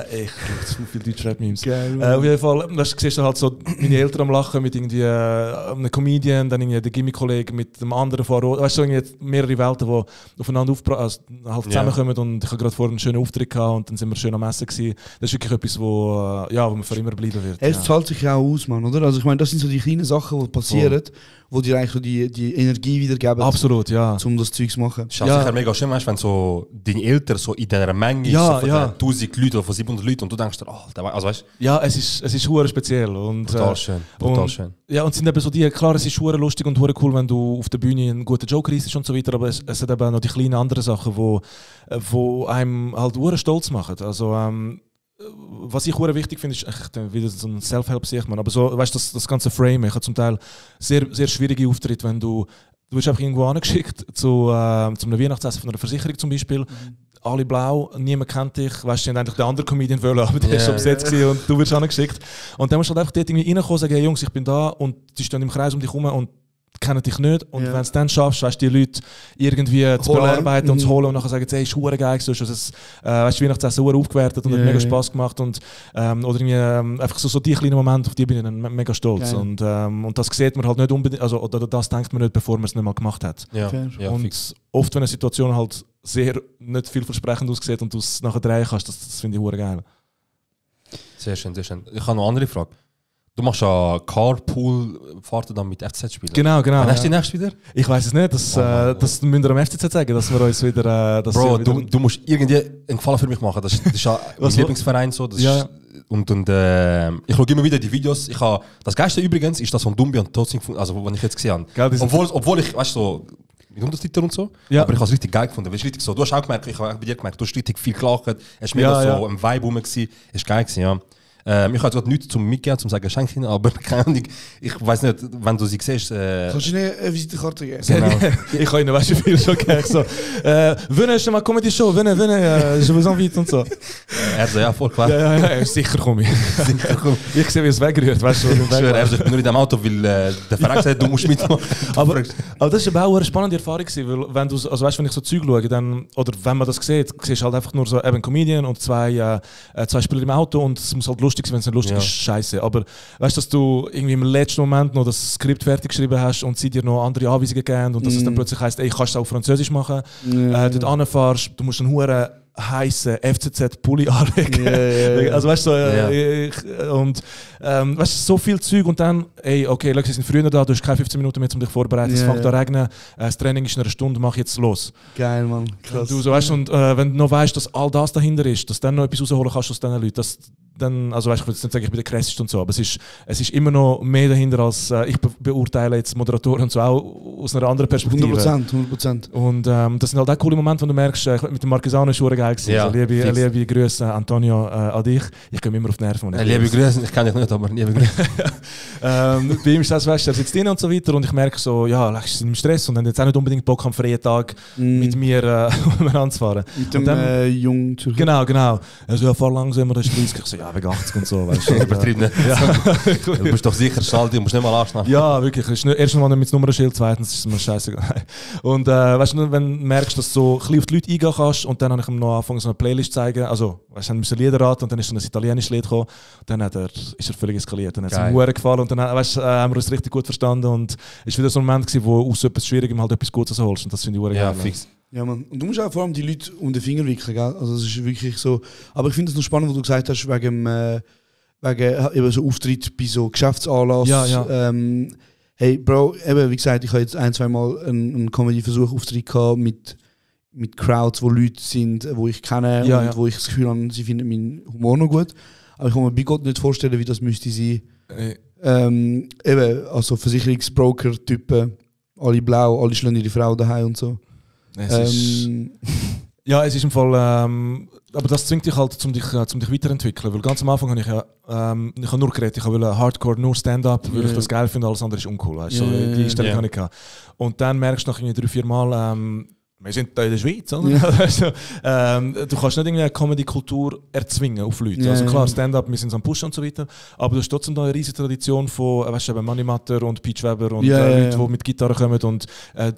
B: Ich so viel Deutsch-Rap-Memes. Auf jeden Fall, du siehst halt so meine Eltern am Lachen mit irgendwie einem Comedian, dann irgendwie der Gimmick-Kollege mit dem anderen Fahrer. Weißt du, so mehrere Welten, die aufeinander halt zusammenkommen. Und ich habe gerade vorhin einen schönen Auftritt gehabt und dann sind wir schön am Essen gewesen. Das ist wirklich etwas, wo mir für immer bleiben wird.
A: Es zahlt sich ja auch aus, Mann, oder? Also ich meine, das sind so die kleinen Sachen, die passieren, wo dir eigentlich so die Energie wiedergeben.
B: Absolut, ja.
A: Um das Zeug zu machen.
C: Es ist sicher mega schön, weißt, wenn so deine Eltern so in dieser Menge so von 1000 Leuten oder von 700 Leuten und du denkst dir, also weißt du?
B: Ja, es ist hure speziell. Und,
C: brutal schön.
B: Ja, und es sind eben so die, klar, es ist hure lustig und hure cool, wenn du auf der Bühne einen guten Joke reißt und so weiter, aber es hat eben noch die kleinen anderen Sachen, wo einem halt hure stolz machen. Also, was ich hure wichtig finde, ist echt wieder so ein Self-Help-Sicht, aber so, weißt du, das ganze Frame. Ich habe zum Teil sehr, sehr schwierige Auftritte, wenn du wirst einfach irgendwo angeschickt zu einem Weihnachtsessen von einer Versicherung zum Beispiel. Alle blau, niemand kennt dich, weißt du, die eigentlich den anderen Comedian wollen, aber der ist schon besetzt und du wirst angeschickt. Und dann musst du halt einfach dort irgendwie reinkommen und sagen, hey Jungs, ich bin da und die stehen im Kreis um dich herum und kennen dich nicht. Und wenn du es dann schaffst, weißt du, die Leute irgendwie zu bearbeiten und zu holen und nachher sagen, hey, ist hure geil, du hast das Weihnachtsessen hure aufgewertet und hat mega Spass gemacht und oder irgendwie einfach so die kleinen Momente, auf die bin ich dann mega stolz. Und das sieht man halt nicht unbedingt, also oder das denkt man nicht, bevor man es nicht mal gemacht hat. Und fix. Oft, wenn eine Situation halt sehr nicht vielversprechend aussieht und du es nachher drehen kannst, das finde ich hure geil.
C: Sehr schön, sehr schön. Ich habe noch eine andere Frage. Du machst ja Carpool-Fahrten dann mit FCZ-Spielern.
B: Genau.
C: Wann hast du die nächste wieder?
B: Ich weiß es nicht, das müssen wir am FCZ sagen, dass wir uns wieder...
C: Bro, du musst irgendwie einen Gefallen für mich machen. Das ist ja mein Lieblingsverein so. Das ist, und ich schaue immer wieder die Videos. Das Geilste übrigens ist das von Dumbi und Totzing, also was ich jetzt gesehen habe. Obwohl ich, weißt du, so, mit Untertiteln und so, aber ich habe es richtig geil gefunden. Du hast auch gemerkt, ich habe bei dir gemerkt, du hast richtig viel gelacht, es war mega so ein Vibe rum, es war geil gewesen, ja. Ich habe jetzt gerade nichts zum Mitgeben, zum sagen, schenk ihn, aber keine Ahnung, ich weiß nicht, wenn du sie siehst...
A: Kannst du eine Visitenkarte geben?
B: Genau. Ich kann ihnen, weißt du, viel schon geben. So, venez, je m'accomode die Show, venez, je vous invite und so.
C: Er so, ja, voll klar.
B: Ja, sicher komme ich. Ich sehe, wie es wegrührt, weißt du.
C: Ich bin nur in dem Auto, weil der Verein sagt, du musst mitmachen.
B: aber das war auch eine spannende Erfahrung, weil wenn du, also weißt, wenn ich so Zeug schaue, dann, oder wenn man das sieht, siehst du halt einfach nur so eben einen Comedian und zwei Spieler im Auto und es muss halt lustig sein, wenn es nicht lustig ist, scheiße. Aber weißt du, dass du irgendwie im letzten Moment noch das Skript fertig geschrieben hast und sie dir noch andere Anweisungen geben und dass es dann plötzlich heisst, ey, kannst du es auch Französisch machen, dort anfährst, du musst einen huren heißen FCZ-Pulli anlegen. Also weißt du, und weißt du, so viel Zeug und dann, ey, okay, sie sind früher da, du hast keine 15 Minuten mehr, um dich vorzubereiten, es fängt an zu regnen, das Training ist in einer Stunde, mach jetzt los.
A: Geil, Mann, krass.
B: Du, so, weißt, und wenn du noch weißt, dass all das dahinter ist, dass du dann noch etwas rausholen kannst aus diesen Leuten, dann, also weißt, ich würde jetzt nicht sagen, ich bin der krasseste und so, aber es ist immer noch mehr dahinter, als ich beurteile jetzt Moderatoren und so auch aus einer anderen Perspektive.
A: 100%.
B: Und das sind halt auch coole Momente, wo du merkst, mit dem Marquesano ist es geil gewesen.
C: Ja,
B: also, liebe Grüße, Antonio, an dich. Ich gehe mir immer auf die Nerven.
C: Liebe Grüße, ich kenne dich nicht, aber liebe Grüße.
B: Bei ihm ist das, weißt du, er sitzt drin und so weiter und ich merke so, ja, er ist im Stress und dann jetzt auch nicht unbedingt Bock am freien Tag mit mir anzufahren.
A: Mit dem jungen Zürcher.
B: Genau. Also ja, fahr langsamer, das ist 30. Ich so, ja, wegen 80 und so, weißt du.
C: Übertrieben. Du musst doch sicher schalten, du musst nicht mal anschneiden.
B: Ja, wirklich. Erstens mal nicht mit dem Nummernschild, zweitens ist es mir scheißegal. Und weißt du, wenn du merkst, dass du so ein bisschen auf die Leute eingehen kannst und dann habe ich ihm noch angefangen, so eine Playlist zu zeigen. Also, weißt du, wir müssen Lieder raten und dann ist so ein italienisches Lied gekommen. Dann ist er völlig eskaliert. Dann hat es ihm sehr gefallen und dann weißt, haben wir uns richtig gut verstanden und es war wieder so ein Moment, wo aus etwas Schwierigem halt etwas Gutes holst und das finde ich sehr geil.
C: Fix.
A: Ja, Mann. Und du musst auch vor allem die Leute um den Finger wickeln, gell? Also, das ist wirklich so. Aber ich finde es noch spannend, was du gesagt hast, wegen eben so Auftritt bei so Geschäftsanlass.
B: Ja.
A: Hey, Bro, eben, wie gesagt, ich habe jetzt 1-2 Mal einen Comedy-Versuch Auftritt gehabt mit Crowds, wo Leute sind, wo ich kenne und wo ich das Gefühl habe, sie finden meinen Humor noch gut. Aber ich kann mir bei Gott nicht vorstellen, wie das müsste sein. Eben, also Versicherungsbroker-Typen, alle blau, alle schlagen ihre Frau daheim und so.
B: Es ist im Fall, aber das zwingt dich halt, um dich weiterentwickeln, weil ganz am Anfang habe ich ich habe nur geredet, ich wollte Hardcore, nur Stand-up, weil ich das geil finde, alles andere ist uncool, weißt du, die Einstellung habe ich gehabt. Und dann merkst du nach 3-4 Mal, wir sind da in der Schweiz, oder? Ja. Also, du kannst nicht irgendwie eine Comedy-Kultur erzwingen auf Leute. Ja, also klar, Stand-up, wir sind am Pushen und so weiter, aber du hast trotzdem da eine riesige Tradition von, weißt du, Money Matter und Peach Weber und Leute, die mit Gitarre kommen und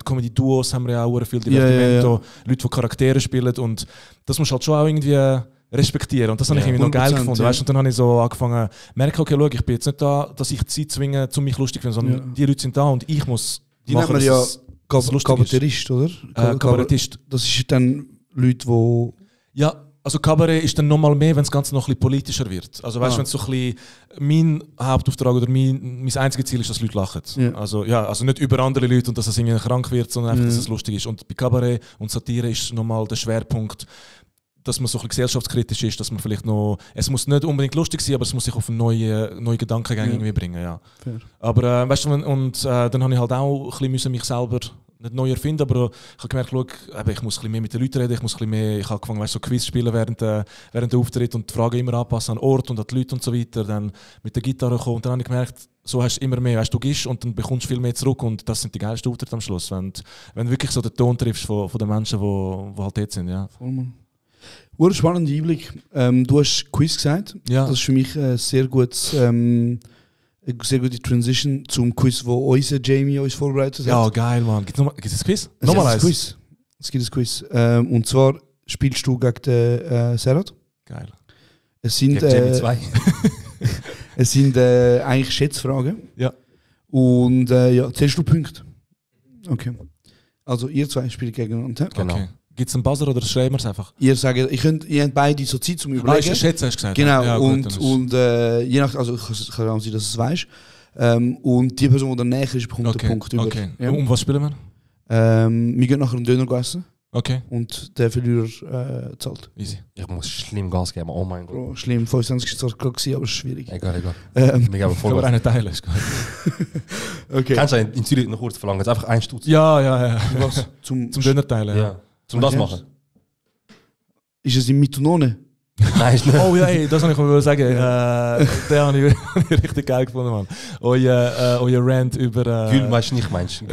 B: Comedy-Duos haben wir ja auch viel Divertimento, Leute, die Charaktere spielen und das musst du halt schon auch irgendwie respektieren und das habe ich irgendwie noch geil gefunden. Weißt? Und dann habe ich so angefangen zu merken, okay, schau, ich bin jetzt nicht da, dass ich sie zwinge, um mich lustig zu finden, sondern die Leute sind da und ich muss
A: die machen, dass es Kabarettist, oder?
B: Kabarettist.
A: Das ist dann Leute, die...
B: Ja, also Kabarett ist dann nochmal mehr, wenn das Ganze noch ein bisschen politischer wird. Also weißt du, wenn es so ein bisschen mein Hauptauftrag oder mein einziges Ziel ist, dass Leute lachen. Ja. Also nicht über andere Leute und dass es irgendwie krank wird, sondern einfach, dass es lustig ist. Und bei Kabarett und Satire ist nochmal der Schwerpunkt, dass man so ein bisschen gesellschaftskritisch ist, dass man vielleicht noch... Es muss nicht unbedingt lustig sein, aber es muss sich auf neue Gedankengänge irgendwie bringen, ja. Fair. Aber weißt du, dann habe ich halt auch ein bisschen mich selber nicht neu erfinden, aber ich habe gemerkt, ich muss ein bisschen mehr mit den Leuten reden, ich habe angefangen, weißt, so Quiz spielen während der Auftritt und die Fragen immer anpassen an den Ort und an die Leute und so weiter, dann mit der Gitarre kommen und dann habe ich gemerkt, so hast du immer mehr, weißt, du gehst und dann bekommst du viel mehr zurück und das sind die geilsten Auftritte am Schluss, wenn du wirklich so den Ton triffst von den Menschen, die halt dort sind, ja.
A: Voll, spannender Einblick. Du hast Quiz gesagt. Ja. Das ist für mich eine sehr gute Transition zum Quiz, wo unser Jamie uns vorbereitet hat.
B: Ja, geil, Mann. Gibt es ein Quiz? Nochmal eins?
A: Es gibt ein Quiz. Und zwar spielst du gegen den Serhat.
B: Geil.
A: Es sind, es sind eigentlich Schätzfragen.
B: Ja.
A: Und zählst du Punkte? Okay. Also ihr zwei spielt gegeneinander.
B: Genau. Okay. Gibt es einen Buzzer oder schreiben wir es einfach?
A: Ihr sagt, ihr habt beide so Zeit zum Überlegen.
B: Schätzen hast du gesagt.
A: Genau, ja, und je nach, also ich kann auch sein, dass du es weißt. Und die Person, die näher ist, bekommt den Punkt über.
B: Okay. Ja. Um was spielen wir?
A: Wir gehen nachher einen Döner essen.
B: Okay.
A: Und der Verlierer zahlt.
B: Easy.
C: Ich muss schlimm Gas geben, oh mein Gott.
A: Bro, schlimm, 25 war es gerade, aber es ist schwierig.
C: Egal. Wir geben voll
B: aber einen Teil ist
A: okay.
C: Kannst du in Zürich noch kurz verlangen? Jetzt einfach ein Stutz.
B: Ja.
A: Was?
B: Zum Döner teilen, ja.
C: Zum das machen?
A: Ist es in Mitunone?
C: Nein, ist nicht.
B: Oh ja, das wollte ich mal sagen. Den habe ich richtig geil gefunden, Mann. Euer Rant über...
C: Gül, weißt du nicht, meinst
B: du?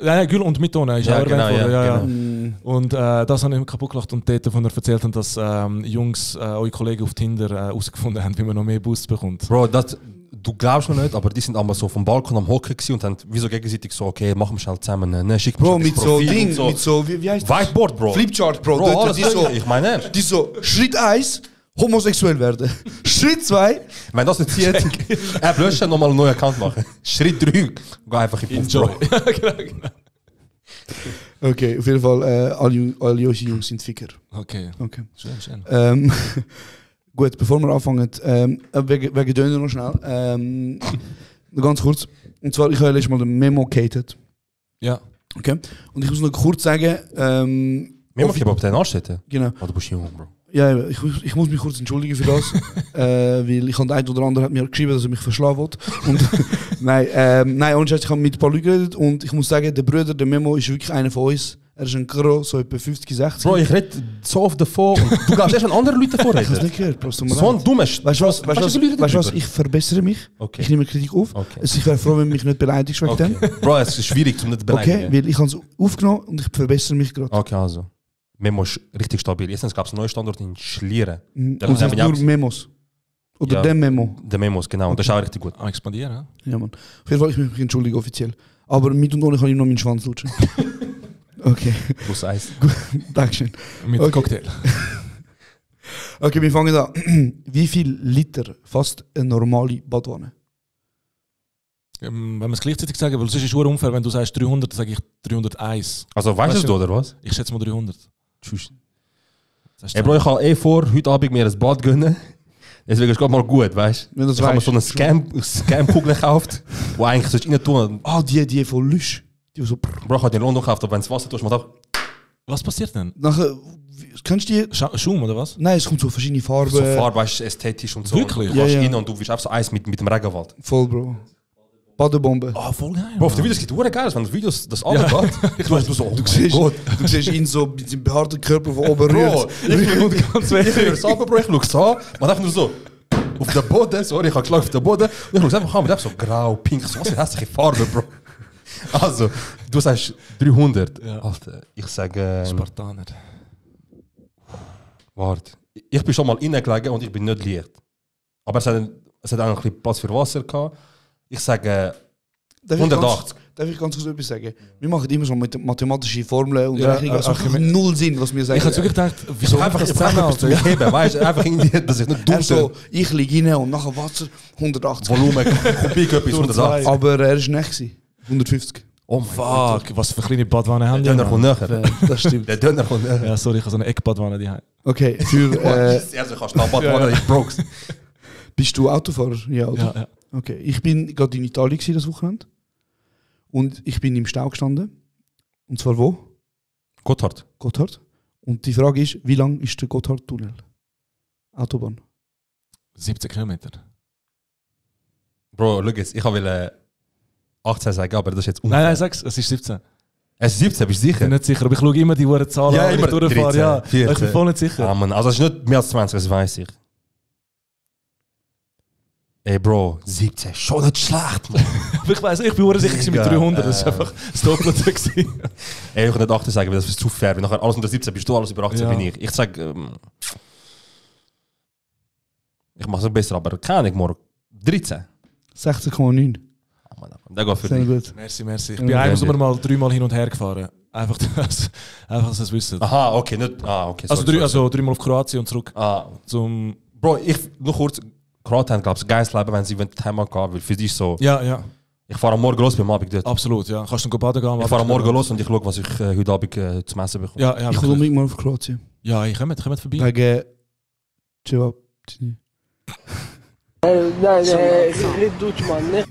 B: Nein, Gül und Mitunone ist auch
C: genau,
B: erwähnt worden.
C: Genau.
B: Und das habe ich mir kaputt gelacht und dort davon erzählt haben, dass Jungs, eure Kollegen auf Tinder herausgefunden haben, wie man noch mehr Boosts bekommt.
C: Bro, du glaubst mir nicht, aber die sind einmal so vom Balkon am Hocken und haben wieso gegenseitig so, okay, machen wir schnell zusammen, schick
A: Bro, mit so Ding, mit so, wie heißt das?
C: Whiteboard, Bro.
A: Flipchart, Bro.
C: Alles so, ich meine
A: die so, Schritt 1, homosexuell werden. Schritt 2,
C: wenn das nicht zieht, löschen, nochmal einen neuen Account machen. Schritt 3, geh einfach in Puff, Bro.
B: Genau.
A: Okay, auf jeden Fall, alle unsere Jungs sind Ficker.
B: Okay.
A: Schön. Gut, bevor wir anfangen, wegen Döner noch schnell. Noch ganz kurz. Und zwar, ich habe letztes Mal den Memo gehatet.
B: Ja.
A: Okay. Und ich muss noch kurz sagen...
C: Memo für den Anstädten?
A: Genau.
C: Oh, du bist jung, Bro.
A: Ja, ich muss mich kurz entschuldigen für das. Weil ich habe der eine oder andere hat mir geschrieben, dass er mich verschlagen will. Und nein, ohne Scheiß, ich habe mit ein paar Leuten geredet und ich muss sagen, der Bruder, der Memo, ist wirklich einer von uns. Er ist ein Kro, so etwa 50, 60.
C: Bro, ich rede so oft davon und du gehst erst an andere Leute vorreden.
A: Ich habe es nicht gehört, Bro.
C: So ein dummes...
A: Weißt du was? Ich verbessere mich. Okay. Ich nehme Kritik auf. Okay. Also ich wäre froh, wenn du mich nicht beleidigst wegen dem.
C: Bro, es ist schwierig, um nicht zu beleidigen.
A: Okay, weil ich habe es aufgenommen und ich verbessere mich gerade.
C: Okay, also. Memo ist richtig stabil. Jetzt gab es einen neuen Standort in Schlieren.
A: Und es sind nur Memos. Oder der Memo.
C: Der Memos, genau. Und das ist auch richtig gut.
B: Expandieren, ja?
A: Ja, Mann. Auf jeden Fall, ich möchte mich entschuldigen offiziell. Aber mit und ohne kann ich noch meinen Schwanz lutschen. Okay.
C: Plus Eis.
A: Dankeschön.
B: Mit Cocktail.
A: Okay, wir fangen an. Wie viel Liter fasst eine normale Badwanne?
B: Wenn wir es gleichzeitig sagen, weil sonst ist es unfair, wenn du sagst 300, dann sage ich 301.
C: Also weißt du oder was?
B: Ich schätze mal 300.
C: Tschüss. Ey Bro, ich habe vor, heute Abend mir ein Bad gönnen. Deswegen ist es gerade mal gut, weißt du? Ich habe mir so einen Scam-Kugel gekauft, wo eigentlich sonst rein tun.
A: Ah, die von Lüsch. Die so...
C: Bro, ich habe den London gekauft, aber wenn es Wasser tust, man auch...
B: Was passiert denn?
A: Nachher... Kennst du die...
B: Schaum oder was?
A: Nein, es kommt so verschiedene Farben.
C: So Farbe, weißt du, ästhetisch und so.
B: Wirklich?
C: Und du gehst rein und du wirst einfach so Eis mit dem Regenwald.
A: Voll, Bro. Badebombe.
B: Ah, voll geil.
C: Bro, auf den Videos geht es geil, wenn die Videos das alle geht. Du so,
A: du siehst ihn so mit seinem behaarten Körper von oben
C: rühren. Ich ganz weg. Ich höre es ab, Bro, ich schaue es an. Man einfach nur so, auf den Boden, sorry, ich habe geschlagen auf den Boden. Und ich schaue es einfach an, mit so grau, pink, so was für hässliche Farbe, Bro. Also, du sagst 300.
B: Ja.
C: Alter, ich sage...
B: Spartaner.
C: Warte. Ich bin schon mal reingelegen und ich bin nicht leicht. Aber es hat auch noch ein bisschen Platz für Wasser gehabt. Ich sage 180.
A: Darf ich ganz kurz etwas sagen? Wir machen immer so mit mathematischen Formeln und
B: Ja,
A: Rechnungen. Es macht null Sinn, was wir sagen.
B: Ich habe wirklich gedacht, wieso
C: Einfach
B: das
C: etwas zu heben, weißt du? Einfach irgendwie, dass ich nicht dumm
A: so, ich liege rein und nachher Wasser 180.
C: Volumen, Kubik, etwas 180.
A: Aber er war nicht gewesen. 150.
C: Oh mein Gott.
B: Fuck, was für kleine Badwanne haben
C: Der
B: die?
C: Döner kommt näher.
A: Das stimmt.
C: Der Döner kommt näher.
B: Ja, sorry, ich habe so eine Eckbadwanne die.
A: Okay, für...
C: Also kannst du Badwanne, ich brokes.
A: Bist du Autofahrer? Ja, oder?
B: Ja.
A: Okay, ich bin gerade in Italien gewesen, das Wochenende. Und ich bin im Stau gestanden. Und zwar wo?
C: Gotthard.
A: Gotthard. Und die Frage ist, wie lang ist der Gotthard-Tunnel? Autobahn.
B: 17 Kilometer.
C: Bro, schau jetzt, ich will 18 sagen, aber das ist jetzt
B: Nein, sag's, es ist 17.
C: Es ist 17, bist du
B: Ich bin
C: sicher?
B: nicht sicher, aber ich schaue immer die hohen Zahlen
C: Ja,
B: an, wenn
C: immer
B: ich durchfahre.
C: 13,
B: Ja,
C: 14.
B: ich bin voll nicht sicher.
C: Ah, Mann, also es ist nicht mehr als 20, das weiß ich. Ey Bro, 17, schon nicht schlecht, Mann.
B: Aber ich weiss, ich bin sicher gewesen mit
C: Mega,
B: 300, das ist einfach das Doppelte gewesen.
C: Ey, ich kann nicht 18 sagen, weil das ist zu fair. Wenn nachher alles unter 17 bist du, alles über 18
B: Ja.
C: bin ich. Ich sag, ich mach's nicht besser, aber keine Ahnung, morgen 13.
A: 16,9.
C: Ah, Mann, der geht für
A: Sehr
C: dich.
A: gut.
B: Merci. Ich bin einmal Sommer mal 3-mal hin und her gefahren. Einfach, dass sie es wissen.
C: Aha, okay, nicht. Ah, okay.
B: Also
C: sorry, sorry.
B: 3-mal auf Kroatien und zurück.
C: Ah,
B: Zum...
C: Bro, nur kurz. Kroatien haben, glaube ich, ein geiles Leben, wenn sie Heimat gehen, weil für dich so.
B: Ja.
C: Ich fahre am Morgen los beim Abend dort.
B: Absolut, ja. Kannst du dann baden gehen?
C: Ich fahre am Morgen los und ich schaue, was ich heute Abend zum Essen bekomme.
B: Ja,
A: Ich komme unbedingt mal auf Kroatien.
B: Ja, ich komme vorbei.
A: Wegen... Cevap.
H: Nein, nicht Deutsch, Mann. Nicht.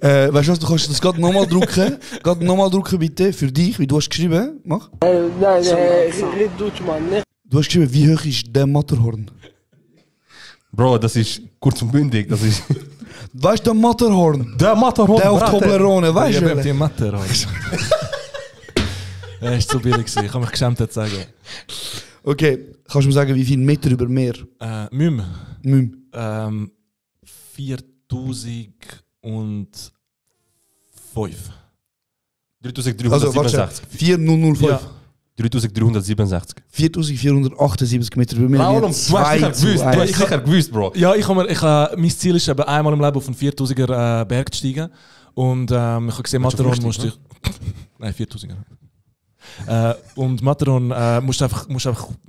A: Weißt du was, du kannst das gerade nochmal drucken. Gerade nochmal drucken bitte, für dich, wie du hast geschrieben. Mach.
H: Nein, nicht Deutsch, Mann. Nicht.
A: Du hast geschrieben, wie hoch ist der Matterhorn?
C: Bro, das ist kurz und bündig. Das ist.
A: Weißt du, der Matterhorn?
C: Der Matterhorn!
A: Der auf Toblerone, weißt
B: Ich
A: du?
B: habe die Mathe. Er ist zu billig gewesen. Ich habe mich geschämt zu sagen.
A: Okay, kannst du mir sagen, wie viel Meter über Meer?
B: Müm. 4005.
C: 3367.
A: Also, warte, 4005.
B: Ja.
C: 3367.
A: 4478 Meter über Meer.
C: Raulum, du hast sicher gewusst, du hast sicher gewusst, Bro.
B: Ja, mein Ziel ist eben einmal im Leben auf einen 4000er Berg zu steigen. Und ich habe gesehen, Matterhorn musste ich... Nein, 4000er. Und Matterhorn musst du einfach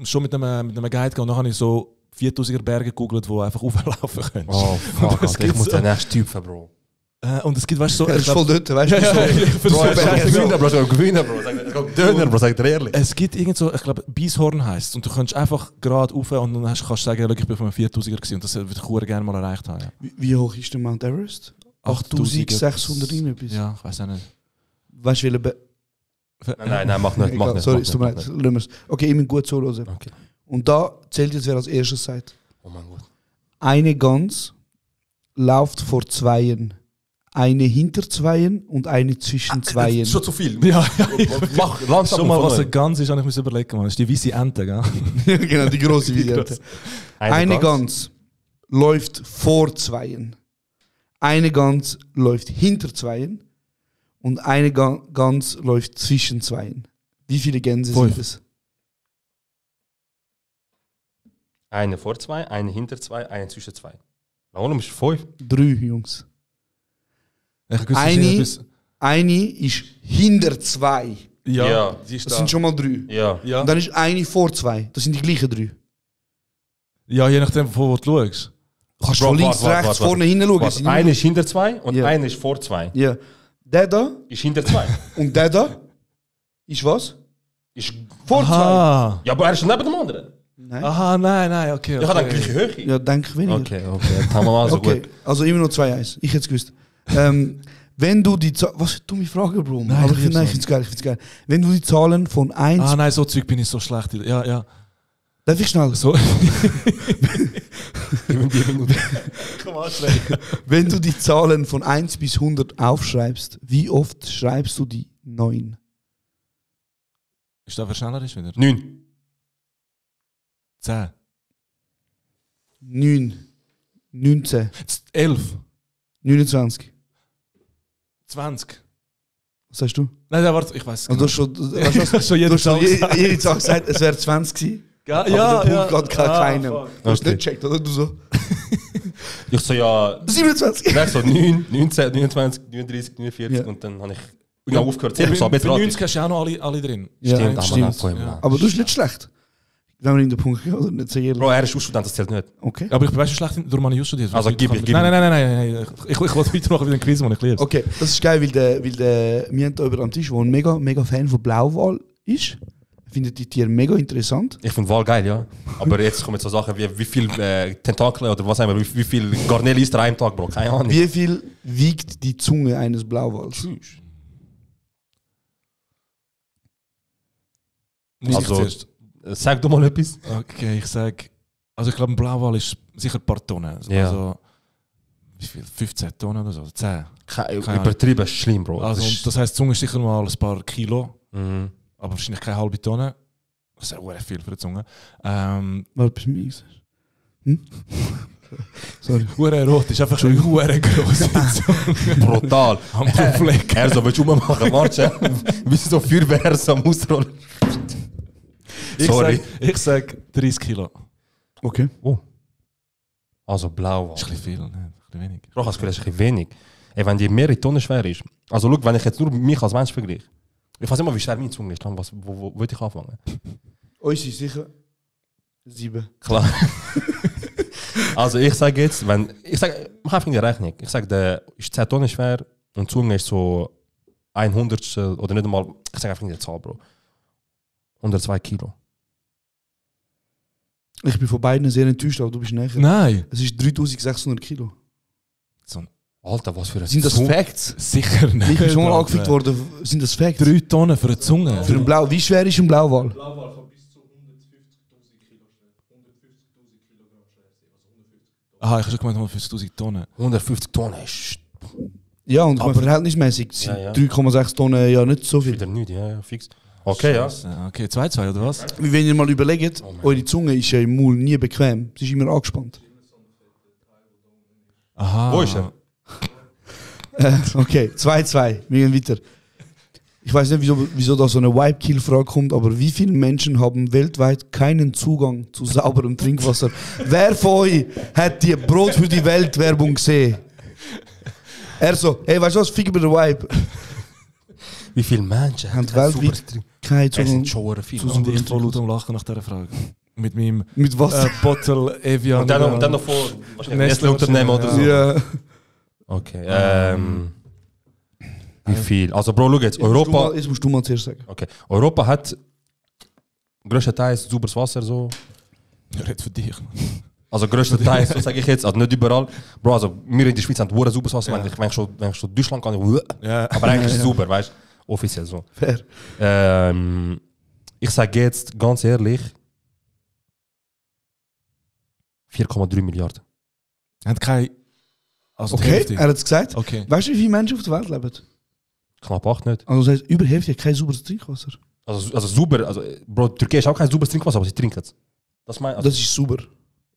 B: schon mit einem Guide gehen. Und dann habe ich so 4000er Berge gegoogelt, die einfach auflaufen können.
C: Oh, fuck,
B: Das
C: Alter, ich muss
B: gibt's
C: den nächsten Typen, Bro.
B: Und es gibt, weißt du, so...
A: Das ist voll dort, weißt du?
B: Ja,
A: so.
B: ich
C: Bro,
B: versuche
C: gewinnen, Bro, soll gewinnen, Bro. Sag Döner, Bro, sag dir ehrlich.
B: Es gibt irgend so, ich glaube, Bieshorn heisst und du kannst einfach gerade rauf und dann kannst du sagen, ich bin von einem 4000er gewesen und das würde ich gerne mal erreicht haben. Ja.
A: Wie hoch ist der Mount Everest? 8600 irgendwas.
B: Ja, ich weiß auch nicht.
A: Weißt du, welcher...
C: Nein, mach nicht, mach
A: Egal,
C: nicht.
A: sorry,
C: mach
A: es tut mir leid,
C: nicht.
A: lassen wir's. Okay, immer gut zuhören.
C: Okay.
A: Und da zählt jetzt, wer als erstes sagt.
C: Oh mein Gott.
A: Eine Gans läuft vor Zweien, eine hinter Zweien und eine zwischen Zweien.
C: Schon zu viel.
B: Ja,
C: Mach langsam
B: schon mal,
C: von
B: was
C: neu.
B: eine Gans ist, habe ich mir überlegen. Man. Das ist die weiße Ente, gell?
A: Genau, die große Variante. Eine Gans läuft vor Zweien, eine Gans läuft hinter Zweien und eine Gans läuft zwischen Zweien. Wie viele Gänse
B: 5.
A: sind es?
C: Eine vor zwei, eine hinter zwei, eine zwischen zwei. Warum ist 5?
A: 3, Jungs.
B: Ich wusste,
A: Eine ist hinter 2.
C: Ja.
B: die ist
A: Das
B: da.
A: sind schon mal 3.
C: Ja.
B: Ja.
A: Und dann ist eine vor 2. Das sind die gleichen 3.
B: Ja, je nachdem, von wo du schaust.
A: Du kannst
C: Bro,
A: von links,
C: warte,
A: rechts,
C: warte.
A: vorne, hinten schauen.
C: Was? Eine ist hinter zwei und
A: Ja.
C: eine ist vor zwei.
A: Ja. Der da
C: Ist hinter zwei.
A: und der da ist was?
C: Ist
A: Vor 2.
B: Aha.
C: ja, aber er ist neben dem anderen.
A: Nein.
B: Aha, nein, okay.
C: Ich habe dann gleiche Höhe.
A: Ja, denke weniger.
C: Okay, das haben wir mal so
A: Okay,
C: gut.
A: also immer noch 2-1. Ich hätte es gewusst. Wenn du die Zahlen... Was für dumme Frage, Bro.
B: Nein,
A: Aber
B: ich lieb's
A: ich finde es geil. Wenn du die Zahlen von 1...
B: Ah nein, so Zeug bin ich so schlecht. Ja.
A: Darf ich schnell?
B: So.
A: Wenn du die Zahlen von 1 bis 100 aufschreibst, wie oft schreibst du die 9?
B: Ist das schneller ist wieder?
C: 9.
B: 10.
A: 9. 19.
B: 11.
A: 29.
B: 20.
A: Was sagst du?
B: Nein, warte, ich weiß.
A: Also, du hast schon jede Zahl gesagt, es wäre 20 gewesen.
B: Ja,
A: aber der Punkt geht keinem.
B: fuck.
A: Du hast nicht gecheckt, oder? Du so.
C: Ich so, ja...
A: 27.
C: Nein, so 9, 19, 29, 39, 49
A: Ja.
C: und dann habe ich aufgehört.
B: Bei
C: So, jetzt
B: 90 hast du auch noch alle drin.
A: Ja,
C: Stimmt,
A: stimmt.
C: aber
A: Aber du bist nicht schlecht. Wenn wir in den Punkt gehen, oder? Nicht sehr ehrlich.
C: Bro, er ist Student, das zählt nicht.
A: Okay.
B: Aber ich bin schon schlecht, darum habe ich studiert.
C: Also gib mir.
B: Nein. Ich wollte weitermachen mit dem Quiz, den ich liebe.
A: Okay, das ist geil, weil wir haben da über am Tisch, der ein mega Fan von Blauwal ist. Findet die Tiere mega interessant.
C: Ich finde Wal geil, ja. Aber jetzt kommen so Sachen wie viel Tentakel oder was sagen wir, wie viel Garnelen isst er einen Tag, Bro? Keine Ahnung.
A: Wie viel wiegt die Zunge eines Blauwals?
C: Also, sag du mal etwas.
B: Okay, ich sage, also ich glaube, ein Blauwal ist sicher ein paar Tonnen.
C: Ja.
B: Also, wie viel? 15 Tonnen oder so? 10?
C: Übertrieben schlimm, Bro.
B: Also, und das heisst, die Zunge ist sicher mal ein paar Kilo,
C: Mhm.
B: aber wahrscheinlich keine halbe Tonne. Das ist auch sehr viel für die Zunge.
A: Was bist du mir gesagt? Hm? Sorry.
B: Hure rot ist einfach schon hure gross.
C: Brutal.
B: Am Fleck.
C: Er so, willst du rummachen? Warte, wie so Feuerwehr so am Ausrollen. Sorry.
B: Ich sag 30 Kilo.
A: Okay.
C: Oh. Also blau.
B: Das ist ein bisschen viel, ne? Ein bisschen wenig.
C: Bro, das ist ein bisschen wenig. Ey, wenn die mehrere Tonnen schwer ist. Also schau, wenn ich jetzt nur mich als Mensch vergleiche. Ich weiß immer, wie schwer meine Zunge ist. Wo würde ich anfangen?
A: Uns ist sicher 7.
C: Klar. Also ich sage jetzt, mach einfach in die Rechnung. Ich sage, der ist 10 Tonnen schwer und die Zunge ist so 100 oder nicht einmal, ich sage einfach in die Zahl, Bro. 102 Kilo.
A: Ich bin von beiden sehr enttäuscht, aber du bist näher.
B: Nein.
A: Es ist 3600 Kilo.
C: Alter, was für ein
A: Sind das
C: Zunge?
A: Facts?
B: Sicher nicht.
A: Ich bin schon mal angefragt worden. Sind das Facts?
B: 3 Tonnen für eine Zunge.
A: Für einen Blau. Wie schwer ist ein Blauwal?
I: Blauwal kann bis zu 150.000 Kilo schwer. 150.000 Kilogramm schwer sein. Also 150 Tonnen.
B: Aha, ich habe schon gemeint 150.000 Tonnen.
C: 150 Tonnen ist
A: Ja, und aber verhältnismäßig sind
C: Ja.
A: 3,6 Tonnen ja nicht so viel.
C: wieder nichts, ja, fix. Okay, ja.
B: Okay, 2-2 oder was?
A: Wie wenn ihr mal überlegt, eure Zunge ist ja im Maul nie bequem. Sie ist immer angespannt.
B: Aha.
C: Wo ist er?
A: Okay, 2-2. Wir gehen weiter. Ich weiß nicht, wieso da so eine Wipe-Kill-Frage kommt, aber wie viele Menschen haben weltweit keinen Zugang zu sauberem Trinkwasser? Wer von euch hat die Brot für die Welt-Werbung gesehen? Er so, hey, weißt du was, fick mir den Wipe.
C: Wie viele Menschen
A: Haben weltweit keinen
C: Es
A: Zugang
C: sind schon viele.
B: Und ich voll laut am Lachen nach dieser Frage. Mit meinem
A: mit Wasser?
B: Bottle Evian.
C: Und dann noch vor Nestle-Unternehmen oder so.
A: Ja.
C: Okay, wie viel? Also Bro, schau jetzt, Europa...
A: Jetzt musst du mal zuerst sagen.
C: Okay, Europa hat größtenteils sauberes Wasser so.
B: Red für dich.
C: Also größtenteils, so sage ich jetzt, also nicht überall. Bro, also wir in der Schweiz haben sauberes Wasser,
B: Ja.
C: wenn ich schon Deutschland kann,
B: Ja.
C: aber eigentlich ist es sauber, weißt du? Offiziell so.
A: Fair.
C: Ich sage jetzt ganz ehrlich 4,3 Milliarden.
B: Hat kein. Also die
A: Okay,
B: Hälfte.
A: er hat es gesagt.
B: Okay.
A: Weißt du, wie viele Menschen auf der Welt leben?
C: Knapp 8 nicht.
A: Also das heißt, über die Hälfte hat kein sauberes Trinkwasser.
C: Also sauber, also Bro, Türkei ist auch kein sauberes Trinkwasser, aber sie trinken es. Das mein, also,
A: Das ist sauber.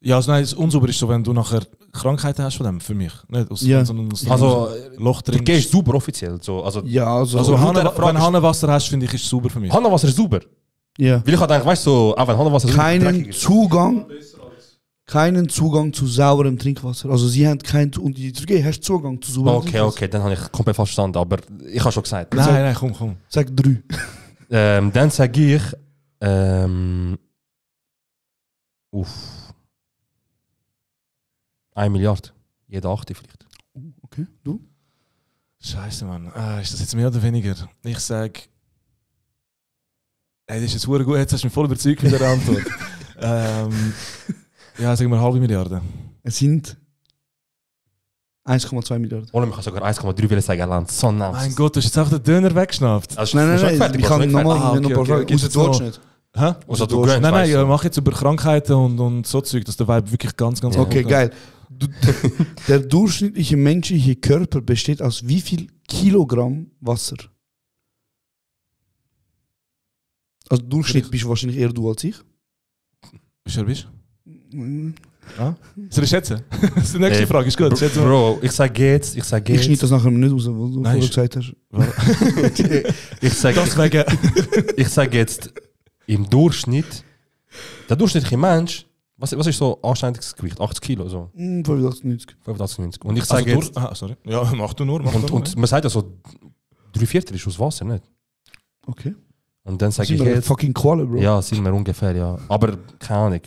B: Ja, also nein, das unsauber ist so, wenn du nachher Krankheiten hast von dem, für mich. Nicht aus,
A: Ja.
B: sondern aus
C: also
B: Loch drin.
C: Türkei ist sauber offiziell. So, also
A: Ja, also.
B: Also
C: Frage
B: wenn
C: ist-
B: du Hahnenwasser hast, finde ich, ist es sauber für mich.
C: Hahnenwasser ist sauber.
A: ja.
C: Weil ich halt denke, weißt du, so, auch wenn Hahnenwasser
A: Keinen Zugang zu sauberem Trinkwasser. Also sie haben keinen, und die Türkei hast Zugang zu sauberem
C: Okay,
A: Trinkwasser.
C: okay, dann habe ich komplett falsch verstanden, aber ich habe schon gesagt.
B: Nein, komm.
A: Sag 3.
C: Dann sage ich, uff, 1 Milliarde. Jeder 8 vielleicht.
A: Okay, du?
B: Scheiße, Mann. Ist das jetzt mehr oder weniger? Ich sage. Ey, das ist jetzt verdammt gut. Jetzt hast du mich voll überzeugt mit der Antwort. Ja, sagen wir 0,5 Milliarden.
A: Es sind 1,2 Milliarden.
C: Oder man kann sogar 1,3 sagen, Land. So nice.
B: Mein Gott, du hast jetzt auch den Döner weggeschnappt.
C: Also,
A: Nein,
C: schon fertig,
A: ich
C: Bro,
A: kann
C: schon fertig.
A: nochmal noch ein paar Fragen.
B: Geht's
A: Außer
B: jetzt
A: du willst
B: noch?
A: nicht.
B: Hä?
C: Also, du
A: du
C: gönnst,
B: Nein,
C: weißt du.
B: mach jetzt über Krankheiten und so Zeug, dass der Vibe wirklich ganz
A: Okay,
B: gut
A: geil. Der durchschnittliche menschliche Körper besteht aus wie viel Kilogramm Wasser? Also Durchschnitt bist du wahrscheinlich eher du als ich.
B: Bist du? Ah? Soll ich schätzen? Das ist die nächste Frage, ist gut. Schätzen wir.
C: Bro, ich sag jetzt.
A: Ich schneide das nachher nicht raus, was du vorher gesagt hast.
C: Ich sag jetzt, im Durchschnitt, der durchschnittliche Mensch, was ist so anständiges Gewicht? 80 Kilo so?
A: 85, 90.
C: 85, 90. Und ich sage jetzt...
B: sorry. Ja, mach du nur.
C: Und man sagt ja so, 3/4 ist aus Wasser, nicht?
A: Okay.
C: Und dann sage ich
A: sind wir
C: jetzt...
A: fucking Qualle, Bro.
C: Ja, sind wir ungefähr, ja. Aber, keine Ahnung.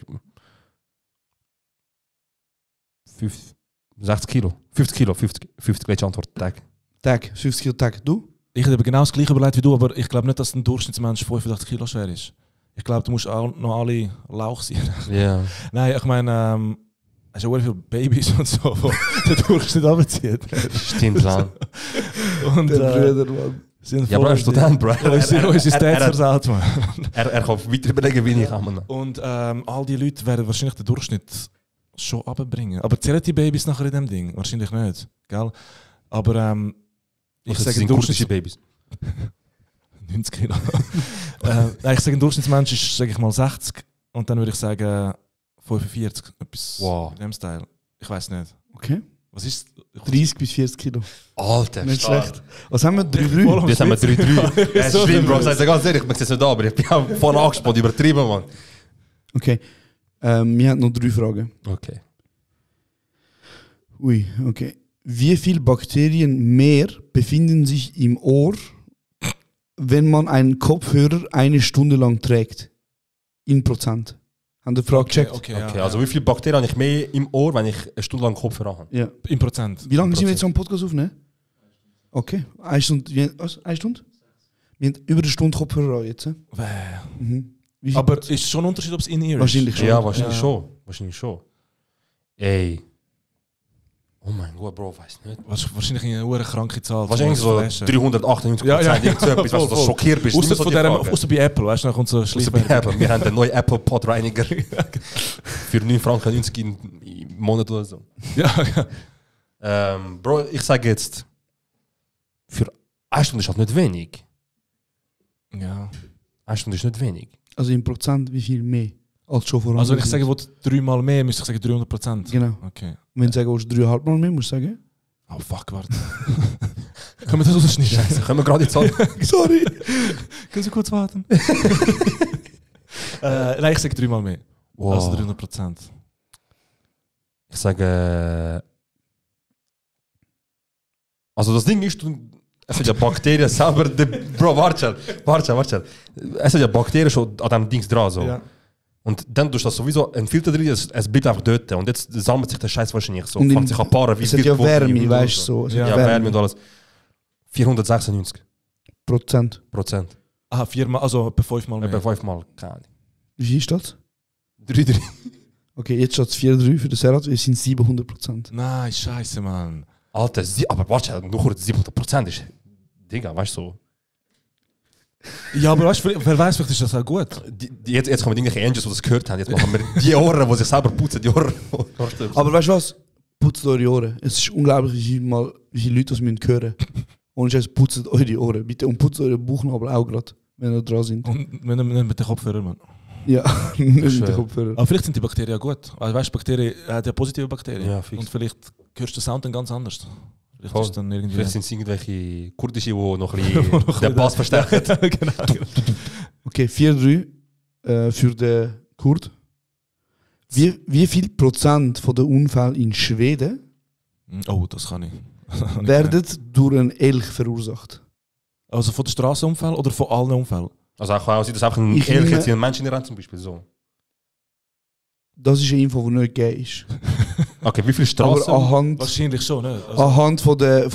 C: 60 Kilo. 50 Kilo, 50 letzte Antwort. Tag.
A: 50 Kilo Tag. Du?
B: Ich habe genau das gleiche überlegt wie du, aber ich glaube nicht, dass ein Durchschnittsmensch 85 Kilo schwer ist. Ich glaube, du musst auch noch alle Lauch sein.
C: Ja. Yeah.
B: Nein, ich meine, es sind auch viele Babys und so, die der Durchschnitt runterzieht.
C: Stimmt, Mann.
B: Und
A: der Brüder, Mann.
C: Ja, Bro, er ist Student, Bro.
B: Unsere Stats versaut, man.
C: Er kann weiter überlegen, wie ich kann.
B: Und all die Leute werden wahrscheinlich den Durchschnitt schon runterbringen. Aber zählen die Babys nachher in dem Ding? Wahrscheinlich nicht, gell? Aber ich sage
C: durchschnittliche Babys.
B: 90 Kilo. Ich sage, ein Durchschnittsmensch ist, sage ich mal, 60 und dann würde ich sagen 45. Etwas in dem Style. Ich weiß nicht.
A: Okay.
B: Was ist
A: 30 bis 40 Kilo.
C: Alter,
A: nicht schlecht. Was haben wir? 3-3?
C: Jetzt haben wir 3-3. Es ist schlimm, Bro. Ich sage ganz ehrlich, ich bin es nicht da, aber ich bin auch vorne angespannt, übertrieben, Mann.
A: Okay. Wir haben noch 3 Fragen.
C: Okay.
A: Ui, okay. Wie viele Bakterien mehr befinden sich im Ohr, wenn man einen Kopfhörer 1 Stunde lang trägt? In Prozent. Haben die Frage gecheckt?
C: Okay, also wie viele Bakterien habe ich mehr im Ohr, wenn ich 1 Stunde lang Kopfhörer habe?
A: Ja.
B: In Prozent.
A: Wie lange sind wir jetzt am Podcast aufnehmen? Okay. 1 Stunde. Was? 1 Stunde? Wir haben über 1 Stunde Kopfhörer jetzt.
B: Aber ist schon ein Unterschied, ob es in-ear ist?
A: Wahrscheinlich schon.
C: Ja, wahrscheinlich schon. Wahrscheinlich schon. Ey. Oh mein Gott, Bro, weiß nicht.
B: Wahrscheinlich eine kranke Zahl.
C: Wahrscheinlich so 398%. Irgendetwas, was du schockiert bist.
B: Außer bei Apple, weißt du, dann kommt so
C: Apple. Wir haben den neuen Apple Podreiniger für 9,90 Franken im Monat oder so.
B: Ja.
C: Bro, ich sage jetzt, für 1 Stunde ist halt nicht wenig.
B: Ja.
C: 1 Stunde ist nicht wenig.
A: Also in Prozent wie viel mehr? Als schon voran.
B: Also wenn ich sage, ich will 3 Mal mehr, müsste ich sagen 300%.
A: Genau.
B: Okay.
A: Und wenn ich sage, willst du 3,5 Mal mehr, musst du sagen?
B: Oh fuck, warte. Können wir das rausschneiden?
C: Scheiße, können wir gerade jetzt sagen?
A: Sorry.
B: Können Sie kurz warten? Nein, ich sage 3 Mal mehr. Wow. Also 300%.
C: Ich sage... Also das Ding ist, es sind ja Bakterien selber... Bro, warte. Es sind ja Bakterien schon an diesem Ding dran. So. Ja. Und dann tust du das sowieso ein Filter drin, es bleibt einfach dort. Und jetzt sammelt sich der Scheiß wahrscheinlich so.
A: Und
C: sich ein paar, wie
A: es hat ja Wärme, weißt du so.
C: Ja, Wärme und alles. 496%.
B: Ah, 4 Mal, also etwa 5 Mal mehr.
C: Etwa 5 Mal, keine Ahnung.
A: Wie viel ist das?
C: 3-3.
A: Okay, jetzt steht es 4-3 für den Serhat, wir sind 700%.
B: Nein, scheiße, Mann.
C: Alter, aber warte, nur 700% ist... Digga, weißt du so...
B: Ja, aber weißt du, wer weiß, vielleicht ist das auch gut.
C: Jetzt kommen irgendwelche Angels, die das gehört haben. Jetzt machen wir die Ohren, die sich selber putzen, die Ohren.
A: Aber weißt du was? Putzt eure Ohren. Es ist unglaublich, wie viele Leute das hören müssen. Und Scheiß, putzt eure Ohren, bitte. Und putzt eure Bauchnabel auch gerade, wenn ihr dran sind.
B: Und nicht mit den Kopfhörern, Mann.
A: Ja, nicht mit den Kopfhörern.
B: Aber vielleicht sind die Bakterien ja gut. Also, weißt du, Bakterien hat ja positive Bakterien.
C: Ja, fix.
B: Und vielleicht hörst du den Sound dann ganz anders.
C: Vielleicht sind es irgendwelche kurdische, die noch ein bisschen den Bass verstärken.
B: Genau.
A: Okay, 4-3 für den Kurd. Wie viel Prozent von den Unfällen in Schweden
B: das kann ich.
A: werden durch einen Elch verursacht?
B: Also von den Strassenunfällen oder von allen Unfällen?
C: Also auch sein, dass einfach ein Elch jetzt in einen Menschen rennt zum Beispiel so.
A: Das ist eine Info, die nicht gegeben ist.
C: Okay, wie viele Straßen?
B: Wahrscheinlich schon, ne? Also
A: anhand von der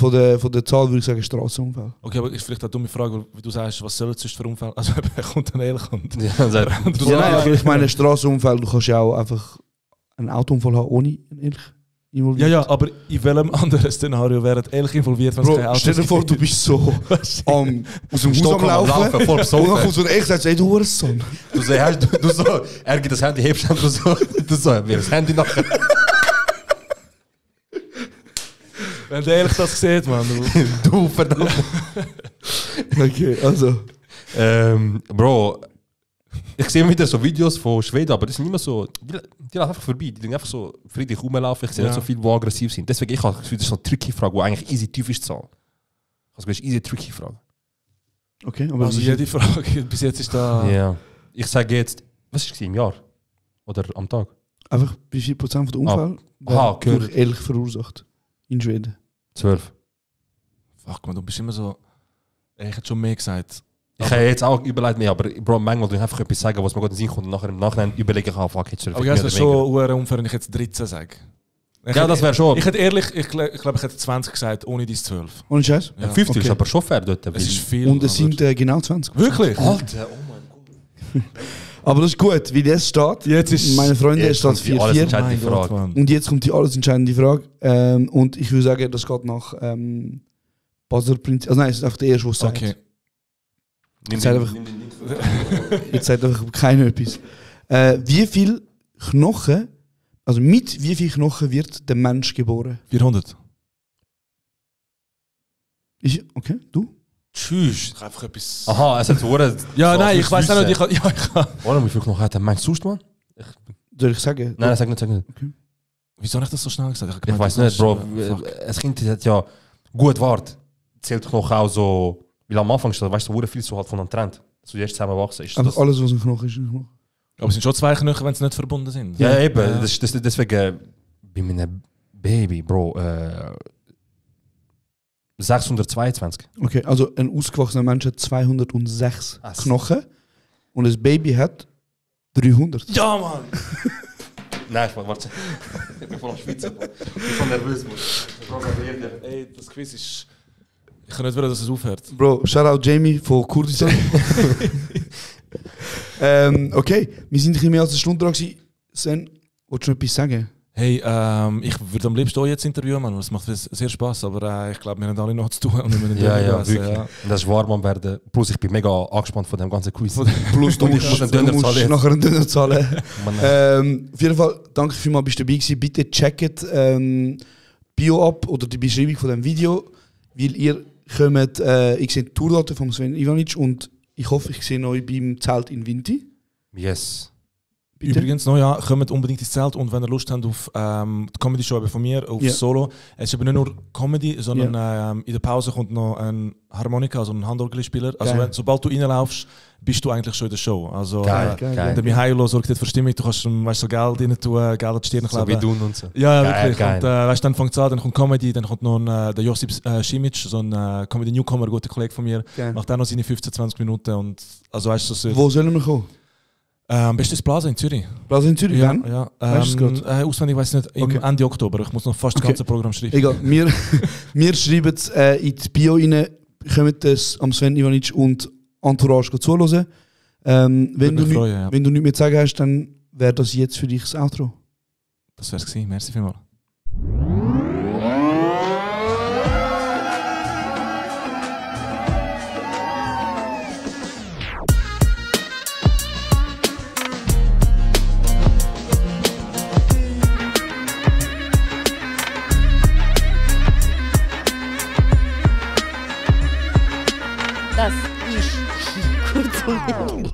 A: Zahl würde ich sagen Strassenunfall.
B: Okay, aber ist vielleicht eine dumme Frage, wie du sagst, was soll es sonst für Unfall? Also kommt ein Elch und...
A: Nein, aber ich meine Strassenunfall, du kannst ja auch einfach einen Autounfall haben ohne einen Elch involviert.
B: Ja, aber in welchem anderen Szenario wäre ein Elch involviert, wenn es kein Auto
A: stell dir vor, du bist so aus dem Haus am Laufen und dann kommt so ein Elch und sagt, ey, du Hurensohn.
C: Du so, er gibt das Handy, hebst du so, wir das Handy nachher.
B: Wenn der Elch das sieht, Mann.
C: Du verdammt.
A: Okay, also.
C: Bro, Ich sehe wieder so Videos von Schweden, aber das sind immer so, die laufen einfach vorbei, die einfach so friedlich rumlaufen. Ich sehe nicht so viele, die aggressiv sind. Deswegen, ich habe wieder so eine tricky Frage, die eigentlich easy tief ist zu zahlen. Also, das ist eine easy tricky Frage.
A: Okay, aber
B: Also jede Frage, bis jetzt ist da...
C: Ja. Ich sage jetzt, was war es im Jahr? Oder am Tag?
A: Einfach, wie viel Prozent von der Unfall durch Elch verursacht in Schweden?
C: 12.
B: Fuck man, du bist immer so... Ich hätte schon mehr gesagt.
C: Ich habe jetzt auch überlegt mehr, aber Bro, manchmal du einfach etwas sagen, was mir gerade in den Sinn kommt und nachher im Nachhinein überlege ich, fuck, jetzt soll ich
B: aber es wäre schon unfair, wenn ich jetzt 13 sage.
C: Ja, das wäre schon.
B: Ich hätte ehrlich, ich glaube, ich hätte 20 gesagt, ohne die 12.
A: Ohne Scheiß?
C: Ja. 50 ist aber schon fair dort.
B: Es ist viel.
A: Und es sind genau 20.
B: Wirklich?
C: Alter, oh mein Gott.
A: Aber das ist gut, wie das steht.
B: Jetzt ist
A: meine Freunde, es steht
C: 4-4.
A: Und jetzt kommt die alles entscheidende Frage. Und ich würde sagen, das geht nach Buzzer-Prinzip. Also nein, es ist einfach der erste, was sagt.
B: Okay.
A: Jetzt sagt einfach keiner etwas. Wie viel Knochen, also mit wie viel Knochen wird der Mensch geboren?
B: 400.
A: Okay, du?
B: Tschüss. Ich habe einfach etwas...
C: Aha, es hat Worte...
B: Ja, nein, ich weiß nicht. Ich kann...
C: Warum, wie viel Knochen hat der Mensch sonst, Mann?
A: Soll ich sagen?
C: Nein, sag nicht.
A: Okay.
B: Wieso habe ich das so schnell gesagt?
C: Ich weiß nicht, Bro. Es Kind hat ja... Gut, warte. Zählt Knochen auch so... Weil am Anfang steht, weißt du, so viel so halt voneinander trennt. So jetzt zusammenwachsen ist.
A: Also alles, was ein Knochen ist, ein Knochen.
B: Aber es sind schon zwei Knochen, wenn sie nicht verbunden sind.
C: Ja, eben. Ja. Deswegen... Bei meinem Baby, Bro... 622.
A: Okay, also ein ausgewachsener Mensch hat 206 Knochen und ein Baby hat 300.
B: Ja, Mann!
C: Nein, warte. Ich bin voll am Schweizer. Ich bin voll nervös, Mann.
B: Ey, das Quiz ist... Ich kann nicht wollen, dass es aufhört.
A: Bro, Shoutout Jamie von Kurdistan. Okay, wir sind ein bisschen mehr als eine Stunde dran gewesen. Sven, willst du noch etwas sagen?
B: Hey, ich würde am liebsten auch jetzt interviewen, Mann. Das macht sehr Spaß, aber ich glaube, wir haben alle noch zu tun. Und wir
C: ja, wirklich. Ja. Das ist warm werden. Plus, ich bin mega angespannt von dem ganzen Quiz.
A: Plus, du musst einen Döner zahlen. Nachher einen Döner zahlen. Auf jeden Fall, danke vielmals, bist du dabei gewesen. Bitte checkt Bio ab oder die Beschreibung von dem Video, weil ihr kommt, ich sehe die Tourdaten von Sven Ivanic und ich hoffe, ich sehe euch beim Zelt in Vinti.
C: Yes.
B: Bitte? Übrigens, kommt unbedingt ins Zelt und wenn ihr Lust habt auf die Comedy-Show von mir, auf Solo, es ist aber nicht nur Comedy, sondern in der Pause kommt noch ein Harmonika, also ein Handorgelspieler. Also sobald du reinlaufst, bist du eigentlich schon in der Show. Also der Mihailo sorgt für Stimmung, du kannst so Geld rein tun, Geld an die Stirn kleben.
C: So wie du und so.
B: Ja, wirklich. Und weißt, dann fängt es an, dann kommt Comedy, dann kommt noch der Josip Simic, so ein Comedy-Newcomer, guter Kollege von mir, macht dann noch seine 15-20 Minuten. Und, also, weißt, so
A: wo sollen wir kommen?
B: Am besten ist Plaza in Zürich.
A: Plaza in Zürich,
B: ja? Ja. Auswendig weiß ich nicht, Ende Oktober. Ich muss noch fast das ganze Programm schreiben.
A: Egal, wir schreiben es in die Bio rein, kommt es am Sven Ivanic und Entourage zuhören. Wenn du nichts mehr zu sagen hast, dann wäre das jetzt für dich das Outro.
B: Das wäre es gewesen. Merci vielmals.
H: Das ist kurz und